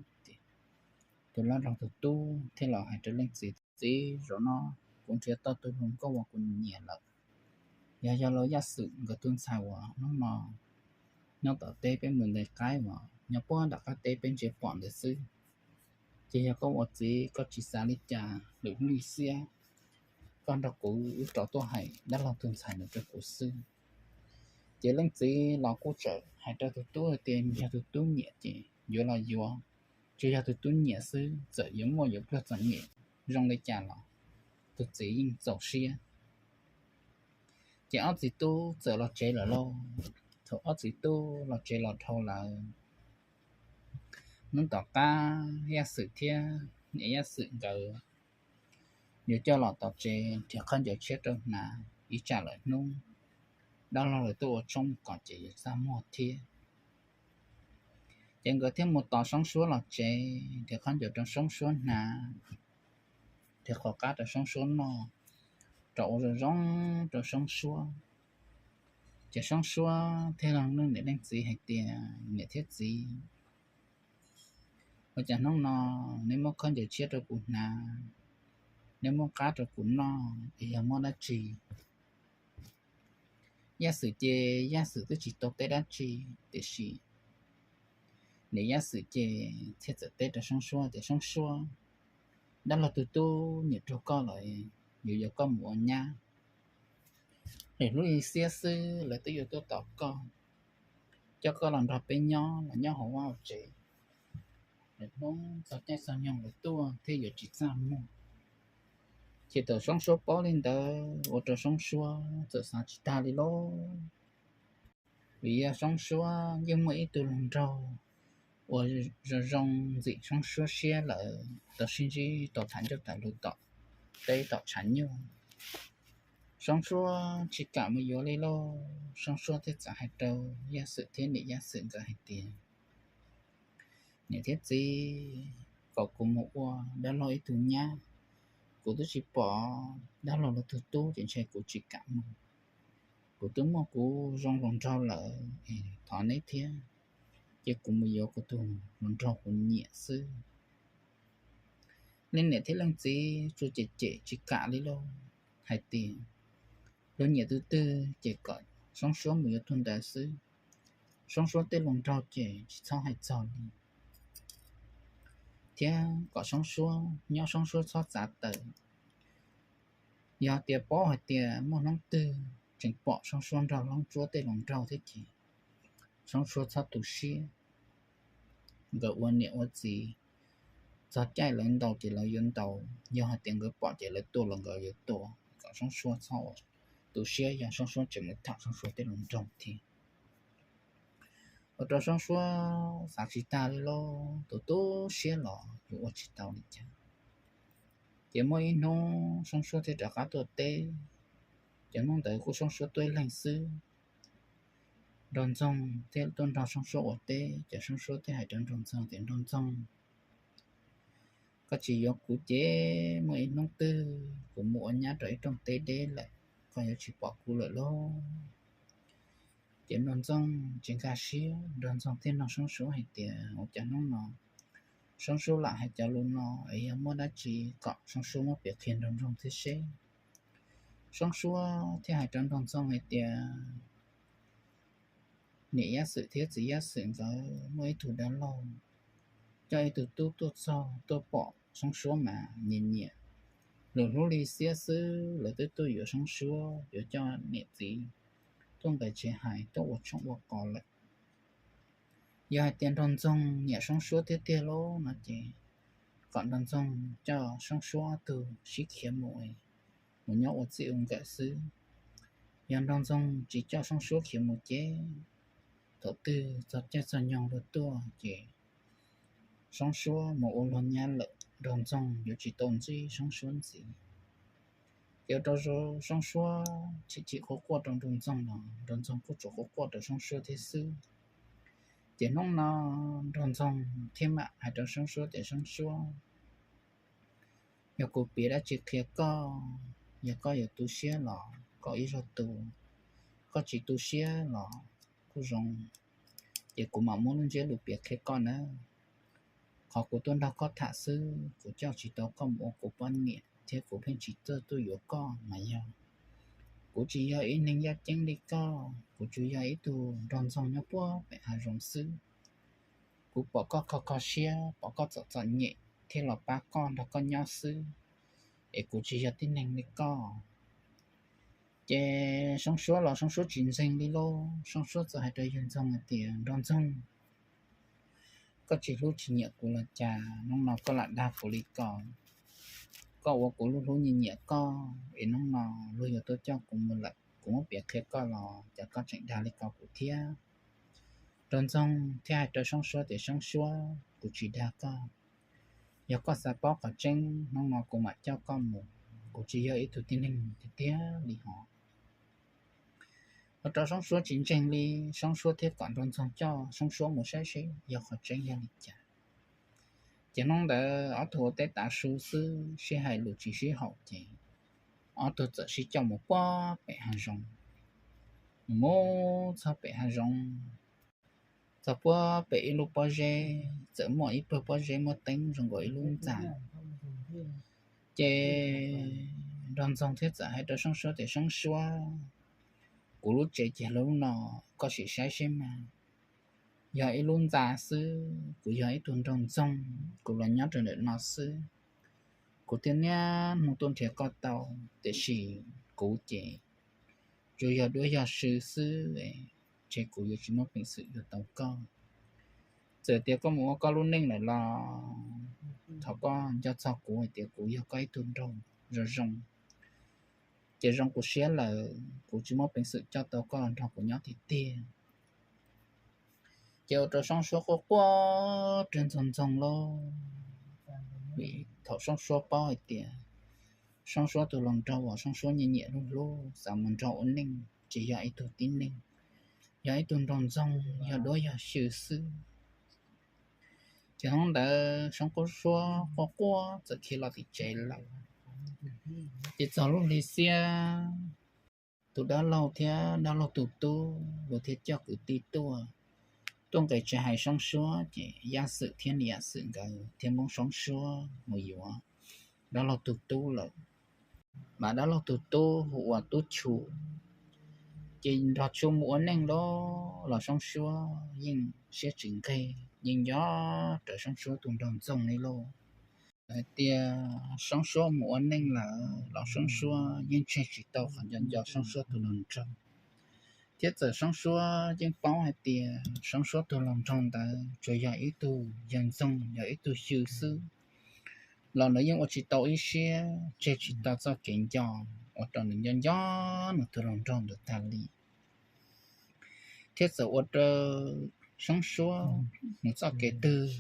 Tus dab laug tus tub thiaj los hais rau leej txiv, Txiv, zaum no kuv nrhiav tau tus hluas nkauj uas kuv nyiam lawm. Yog yawg laus Yaj Xwm nkawd tus ntxhais uas hnub no nyob tom teb peb mus ntes qaib uas nyob puag nram qab teb peb ntsia pom ntawd xwb. Ces yog koj ua txiv koj tsis xav li cas, lwm lub lim xiab koj nrog kuv wb rov tuaj hais dab laug tus ntxhais ntawd rau kuv xwb. Ces leej txiv los kuj txawm hais rau tus tub tias yog tus tub nyiam ces yuav los yuav, tsuas yog tus tub nyiam xwb, txawm yuav muaj yuav pluag txom nyem zoo li cas los tus txiv yeej txaus siab. Ces ob txiv tub txawm los tsev lawm lauj. Thaum ob txiv tub los tsev los dhau lawm, hnub tom qab Yaj Xwm thiab niam Yaj Xwm nkawd yuav coj los tom tsev nrhiav khaub ncaws tshiab rau hnav ib tsam lawm hnub dab laug lawv tuaj ua tshoob kom ces yuav txaj muag thiab. Ces nkawd thiaj mus tos Soob Suab los tsev, nrhiav khaub ncaws rau Soob Suab hnav, nrhiav qhov qab rau Soob Suab noj, rau ua zoo zoo rau Soob Suab. Ces Soob Suab thiaj li leej niam leej txiv hais tias, Niam thiab txiv, ua cas hnub no neb muab khaub ncaws tshiab rau kuv hnav, neb muab qab rau kuv noj es yog muaj dab tsi? Yaj Xwm ces Yaj Xwm twb tsis tau teb dab tsi, tiam sis niam Yaj Xwm ces thiaj txawm teb rau Soob Suab tias, Soob Suab, dab laug tus tub nyiam rau koj lawm, yuav yuav koj mus ua nyab. Lwm hnub ib xiab xwb lawv twb yuav tuaj tos koj, coj koj los nrog peb nyob, los nyob hauv vaj hauv tsev. Lwm hnub txog caij txog nyoog lawv tuaj thiaj yuav tsis txaj muag. Ces thaum Soob Suab paub li ntawd ua rau Soob Suab txawm xav tsis tag li lauj. Vim yog Soob Suab yeej muaj ib tug hluas nraug uas zoo zoo ntxim Soob Suab siab lawm, tau sib ntsib tau tham ncauj tham lus tom teb tom tshav nyuj. Soob Suab tsis kam mus yuav li lauj. Soob Suab thiaj txawm hais rau Yaj Xwm thiab niam Yaj Xwm nkawd hais tias, Niam thiab txiv, kom kuv mus ua dab laug ib tug nyab, kuv twb tsis pom dab laug lawv tus tub ces ntshe kuv tsis kam mus. Kuv twb muaj kuv zoo hluas nraug lawm, thov neb thiab, ces kuv mus yuav kuv tus hluas nraug kuv nyiam xwb. Leej niam thiab leej txiv tsuas cem cem tsis kam li lauj, hais tias, Luag nyiam tus twg ces kom Soob Suab mus yuav tus ntawd xwb. Soob Suab tej hluas nraug ces tsis txhob hais txog li, thiab kom Soob Suab nyob Soob Suab txhob txav tawm. Yog tias paub hais tias muaj hnub twg tseem pom Soob Suab nrog Soob Suab tej hluas nraug thiab ces Soob Suab txhob tu siab. Nkawd ua niam ua txiv, txog caij lawv ntaus ces lawv yuav ntaus, yog hais tias nkawd pom ces lawv tua los nkawd yuav tua, kom Soob Suab txhob tu siab yog Soob Suab tseem mus tham Soob Suab tej hluas nraug thiab. Ua rau Soob Suab xav tsis tag li lauj, tus tu siab los yuav ua tsis tau li cas. Ces muaj ib hnub Soob Suab thiaj rov qab tuaj teb, ces hnub ntawd kuj Soob Suab tuaj ib leeg xwb. Nraug Ntxoog thiaj tuaj nrog Soob Suab ua teb, ces Soob Suab thiaj hais rau Nraug Ntxoog tias, Nraug Ntxoog, koj tsis yuav kuv ces muaj ib hnub twg kuv mus ua nyab rau ib rooj teb deb lawm, koj yuav tsis pom kuv lawm lauj. Ces Nraug Ntxoog tsis nkag siab, Nraug Ntxoog thiaj nug Soob Suab hais tias, Ua cas hnub no Soob Suab lam hais cov lus no, es yog muaj dab tsi kom Soob Suab muab piav qhia Nraug Ntxoog thiab seb? Soob Suab thiaj hais rau Nraug Ntxoog hais tias, Niam Yaj Xwm thiab txiv Yaj Xwm nkawd muaj ib tug dab laug coj ib tug tub tuaj txog tuaj pom Soob Suab mas nyiam nyiam. Lwm hnub li xiab xwb lawv twb tuaj yuav Soob Suab, yuav coj niam txiv tuaj nqis tsev hais tuaj ua tshoob ua kos lawm. Yog hais tias Nraug Ntxoog nyiam Soob Suab tiag tiag lauj no ces kom Nraug Ntxoog coj Soob Suab ob tug sib khiav mus, mus nyob ua txij ua nkawm xwb. Yog Nraug Ntxoog tsis coj Soob Suab khiav mus ces thaum twg txog caij txog nyoog luag tuaj ces Soob Suab mus ua luag nyab lawm, Nraug Ntxoog yuav tsis tau ntsib Soob Suab ntxiv. Ces ua rau Soob Suab chim chim quaj quaj rau Nraug Ntxoog los Nraug Ntxoog kuj tsuas quaj quaj rau Soob Suab thiab xwb. Ces hnub no Nraug Ntxoog thiaj mam hais rau Soob Suab tias, Soob Suab, yog kuv piav dab tsi qhia koj, yog koj yuav tu siab los koj ib zaug tu, koj tsis tu siab los kuj zoo, ces kuv mam muab lub ntsiab lus piav qhia koj nawb. Qhov kuv tuaj nrog koj tham xwb, kuv coj tsis tau koj mus ua kuv poj niam thiab kuv pheej tsis txawj tuaj yuav koj mas yog kuv tsis yog ib neeg yaj ceeb li koj, kuv tsuas yog ib tug Nraug Ntxoog nyob puag pem hav zoov xwb. Kuv pom koj kho kho siab, pom koj txom txom nyem thiaj los pab koj nrog koj nyob xwb, es kuv tsis yog tib neeg li koj. Ces Soob Suab los Soob Suab tsis ntseeg li lauj, Soob Suab txawm hais rau yawg Ntxoog hais tias, Nraug Ntxoog, koj tsis hlub tsis nyiam kuv los cas, hnub no koj lam dag kuv li ko? Koj ua kuv hlub hlub nyiam nyiam koj, es hnub no luag yuav tuaj coj kuv mus lawm, kuv muab piav qhia koj los cas koj tseem dag li ko kuv thiab? Nraug Ntxoog thiaj hais rau Soob Suab tias, Soob Suab, kuv tsis dag koj. Yog koj xav paub qhov tseeb, hnub no kuv mam coj koj mus. Kuv tsis yog ib tug tib neeg tiag tiag li hos. Ua rau Soob Suab tsis ntseeg li, Soob Suab thiaj kom nraug ntxoog coj Soob Suab mus saib seb yog qhov tseeb yog li cas. Ces hnub ntawd ob tug ua teb tav su xwb, sib hais lus tsis sib haum ces ob tug txawm sib coj mus puag pem hav zoov. Mus mus txog pem hav zoov, txog puag pem ib lub pob zeb, txawm muaj ib pawg pob zeb muaj teeb zoo nkaus ib lub ntxa. Ces nraug ntxoog thiaj txawm hais rau Soob Suab tias, Soob Suab, kuv lub tsev ces lub no, koj sim saib seb mas. Yog ib lub ntxa xwb, kuv yog ib tug nraug ntxoog, kuv los nyob rau ntawm no xwb. Kuv thiaj niaj hnub tuaj nrhiav koj tau, tiam sis kuv ces tsuas yog duab yog sw xwb, ces kuv yuav tsis muaj peev xwm yuav tau koj. Txawm tias koj mus ua koj lub neej lawm los thov koj nco txog kuv hais tias kuv yog koj ib tug nraug zoo zoo, ces zoo kuv siab lawm, kuv tsis muaj peev xwm coj tau koj los nrog kuv nyob tiag tiag. Ces ua rau Soob Suab quaj quaj rau ntxoog ntxoog lauj. Vim thaum Soob Suab paub hais tias Soob Suab tus hluas nraug uas Soob Suab nyiam nyiam hlub hlub xav mus nrog ua neej ces yog ib tug tib neeg, yog ib tug nraug ntxoog, yog duab yog sw xwb. Ces hnub ntawd Soob Suab quaj quaj txawm khiav los tim tsev lawm. Ces txog lub hli xiab, tus dab laug thiab dab laug tus tub los thiaj coj kwv tij tuaj, tuaj nqis tsev hais Soob Suab, ces Yaj Xwm thiab Niam Yaj Xwm nkawd thiaj muab Soob Suab mus yuav dab laug tus tub lawm. Mas dab laug tus tub hu ua Tub Chu, ces nrog Chu mus ua neej los los Soob Suab yeej siab tsis nqig, yeej nco rawv Soob Suab tus nraug ntxoog li lauj. Hais tias Soob Suab mus ua neej lawm los Soob Suab yeej tseg tsis tau qhov nco nco Soob Suab tus hluas nraug, thiab txawm Soob Suab yeej paub hais tias Soob Suab tus hluas nraug ntawd tsuas yog ib tug yawg ntxoog, yog ib tug xyw xwb, los nws yeej ua tsis tau ib siab, tseg tsis tau txoj kev nco, ua rau nws nco nco nws tus hluas nraug ntawd tag li. Thiab txawm ua rau Soob Suab mus txoj kev twg,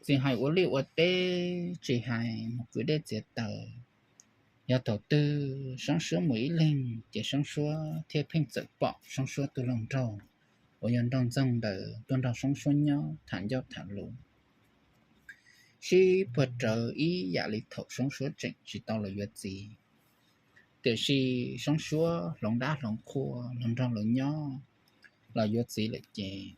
tsis hais ua liaj ua teb, tsis hais mus kwv dej txiav taws, yog thaum twg Soob Suab mus ib leeg ces Soob Suab thiaj pheej txawm pom Soob Suab tus hluas nraug uas yog nraug ntxoog ntawd tuaj nrog Soob Suab nyob tham ncauj tham lus, sib puag rawv ib yam li thaum Soob Suab tseem tsis tau los yuav txiv. Tiam sis Soob Suab hloov dab hloov qhua los nrog lawv nyob, los yuav txiv lawm ces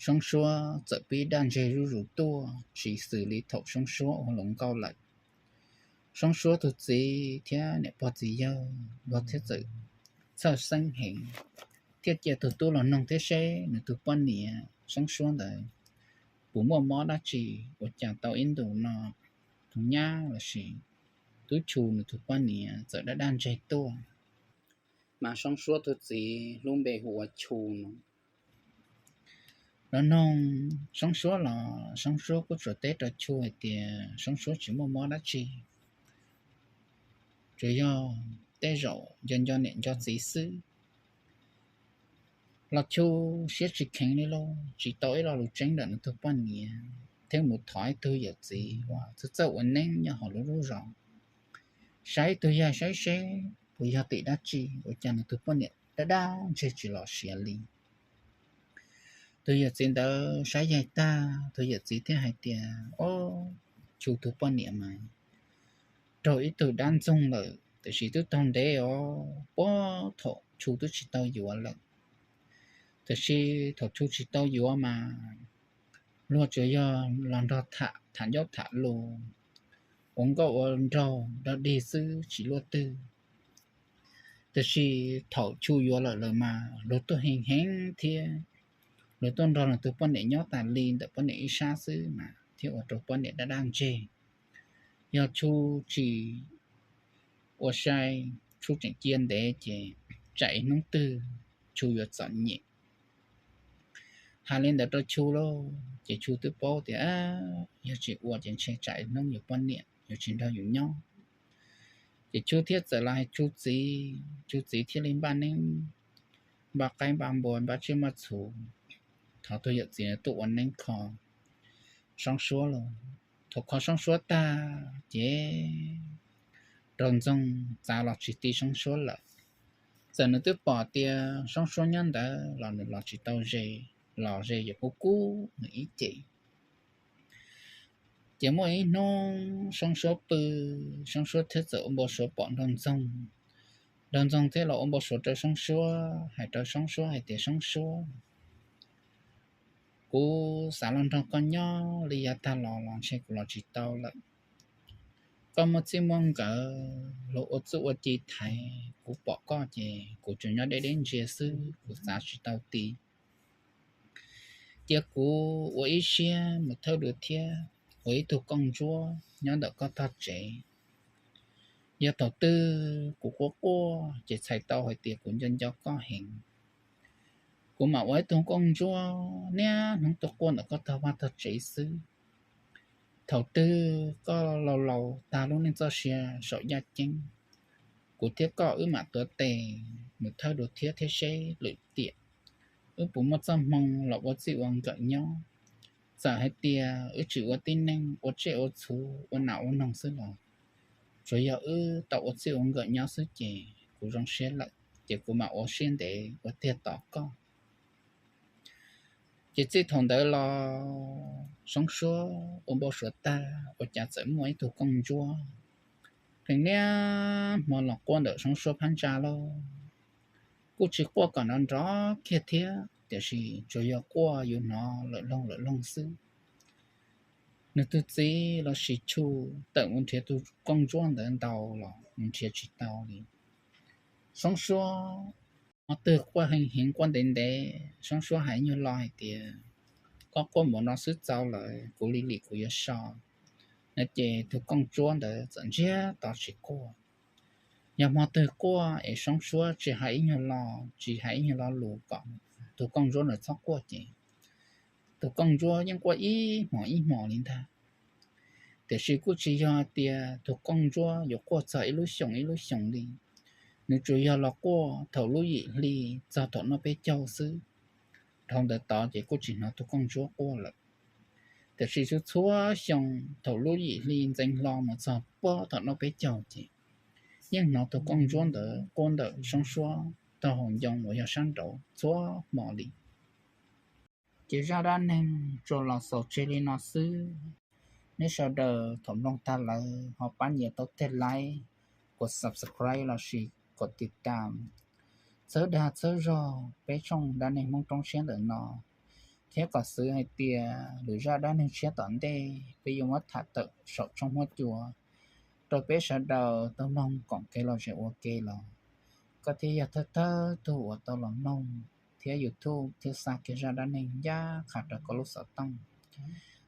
Soob Suab txawm pib daj ntseg zuj zus tuaj tsis xws li thaum Soob Suab ua hluas nkauj lawm. Soob Suab tus txiv thiab niam pog txiv yawg luag thiaj txawm txhawj xeeb heev, thiaj cia tus tub los noog thiab seb nws tus poj niam Soob Suab ntawd puas muaj mob dab tsi, ua cas tau ib ntus no tus nyab los sis Tub Chu nws tus poj niam txawm daj daj ntseg tuaj. Mas Soob Suab tus txiv lub npe hu ua Chu no. Los noog Soob Suab los Soob Suab kuj tsuas teb rau Chu hais tias Soob Suab tsis muaj mob dab tsi, tsuas yog tej zaum nco nco niam nco txiv xwb. Los Chu siab tsis kheev li lauj, tsis tau ib lo lus tseeb ntawm nws tus poj niam, thiaj mus thov ib tug yawm txiv uas txawj txawj ua neeb nyob hauv lub lub zos, saib ib tug yaig saib seb puas yog tim dab tsi ua cas nws tus poj niam daj daj ntseg tsis los siav li. Tus yawm txiv ntawd saib yaig tag, tus yawm txiv thiaj hais tias, Ob, Chu tus poj niam mas raug ib tug dab ntxoog lawm, tiam sis twb taug ntev os, puag thaum Chu twb tsis tau yuav lawm. Tiam sis thaum Chu tsis tau yuav mas luag tsuas yog los nrog tham, tham ncauj tham lus, ua nkauj ua nraug dog dig xwb tsis luaj twg. Tiam sis thaum Chu yuav lawm lawm mas luag tuaj heev heev thiab, luag tuaj nrog nws tus poj niam nyob tas li ntawm poj niam ib sab xwb mas thiaj ua rau poj niam daj daj ntseg. Yog Chu tsis ua sai, Chu tseem cia ntev ces tsam ib hnub twg Chu yuav txom nyem. Hais li ntawd rau Chu lauj, ces Chu twb paub tias yog tsis ua ces ntshe tsam ib hnub yus poj niam yuav tsis nrog yus nyob. Ces Chu thiaj txawm los hais Chu txiv, Chu txiv thiaj li npaj neeb, npaj qaib npaj npua, npaj tsiaj npaj txhu, thov tus yawm txiv tuaj ua neeb kho Soob Suab lauj. Thaum kho Soob Suab tag ces nraug ntxoog txav los tsis ti Soob Suab lawm. Txawm nws twb pom tias Soob Suab nyob ntawd los nws los tsis tau ze, los ze yuav kub kub nws ib ce. Ces muaj ib hnub Soob Suab pw, Soob Suab thiaj txawm ua npau suav pom Nraug Ntxoog. Nraug Ntxoog thiaj los ua npau suav rau Soob Suab, hais rau Soob Suab hais tias, Soob Suab, kuv xav los nrog koj nyob li yav tag los los ntshe kuv los tsis tau lawm. Koj muaj txij muaj nkawm los ua txuj ua ci thaiv, kuv pom koj ces kuv tsuas nyob deb deb ntsia xwb, kuv xav tsis tau ti. Cia kuv ua ib siab mus thawj dua thiab ua ib tug kooj ntsuab nyob ntawm koj tog tsev. Yog thaum twg kuv quaj quaj ces txhais tau hais tias kuv nco nco koj heev. Kuv mam ua ib tug kooj ntsuab niaj hnub tuaj quaj ntawm koj tog vaj tog tsev xwb. Thaum twg koj laus laus tag lub neej txoj sia saum yaj ceeb, kuv thiab koj wb mam tuav tes mus thawj dua thiab thiab seb lwm tiam wb puas muaj txoj hmoo los ua txij ua nkawm nyob. Txawm hais tias wb tsis ua tib neeg, ua tsiaj ua txhu, ua nas ua noog xwb los tsuas yog wb tau ua txij ua nkawm nyob xwb ces kuv zoo siab lawm, ces kuv mam ua siab ntev ua tiag tos koj. Ces txij thaum ntawd los Soob Suab ua npau suav tag ua cas txawm muaj ib tug kooj ntsuab pheej niaj hmo los quaj ntawm Soob Suab phab ntsa lauj. Kuj tsis quaj kom nrov nrov kiag thiab, tiam sis tsuas yog quaj yus hnov lawm loog lawm loog xwb. Nws tus txiv los sis Tshuj tawm mus nrhiav tus kooj ntsuab ntawd ntau los mus nrhiav tsis tau li. Soob Suab, hmo twg quaj heev heev quaj ntev ntev, Soob Suab hais nyuag lo hais tias, koj quaj npaum no xwb txaus lawm, kuv lim lim kuv yuav so no ces tus kooj ntsuab ntawd txawm ntsiag to tsis quaj. Yog hmo twg quaj es Soob Suab tsis hais ib nyuag lo, tsis hais ib nyuag lo lus kom tus kooj ntsuab ntawd txhob quaj ces tus kooj ntsuab yeej quaj ib hmos ib hmos li ntag. Tiam sis kuj tsis yog hais tias tus kooj ntsuab yuav quaj txog ib lub xyoos ib lub xyoos li. Nws tsuas yog los quaj thaum lub yim hli txog thaum noj peb caug xwb. Dhau ntawd tod ces kuj tsis hnov tus kooj ntsuab quaj lawm. Tiam sis txhua txhua xyoo thaum lub yim hli ntxeev hlo mus txog puag thaum noj peb caug ces yeej hnov tus kooj ntsuab ntawd quaj ntawm Soob Suab tog hauv ncoo uas yog sab nraud txhua hmo li. Ces zaj dab neeg tsuas los xaus tseg li no xwb. Neb sawv daws thaum mloog tag lawm ho pab nias tau teg like, kom subscribe los sis kom tiv tam txhawb dag txhawb zog peb tshooj dab neeg Hmoob Roob Siab ntawm no, thiab kom xwv hais tias lwm zaj dab neeg tshiab tom ntej peb yuav muab tham tawm saum tshooj huab cua rau peb sawv daws tau mloog koom kev lom zem ua ke los koj thiaj yog thawj thawj tug uas tau los mloog thiab YouTube thiab xa kiag zaj dab neeg ncaj qha rau koj lub xov tooj.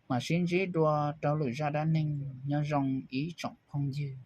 Mam sib ntsib dua rau lwm zaj dab neeg, nyob zoo ib tsoom phooj ywg.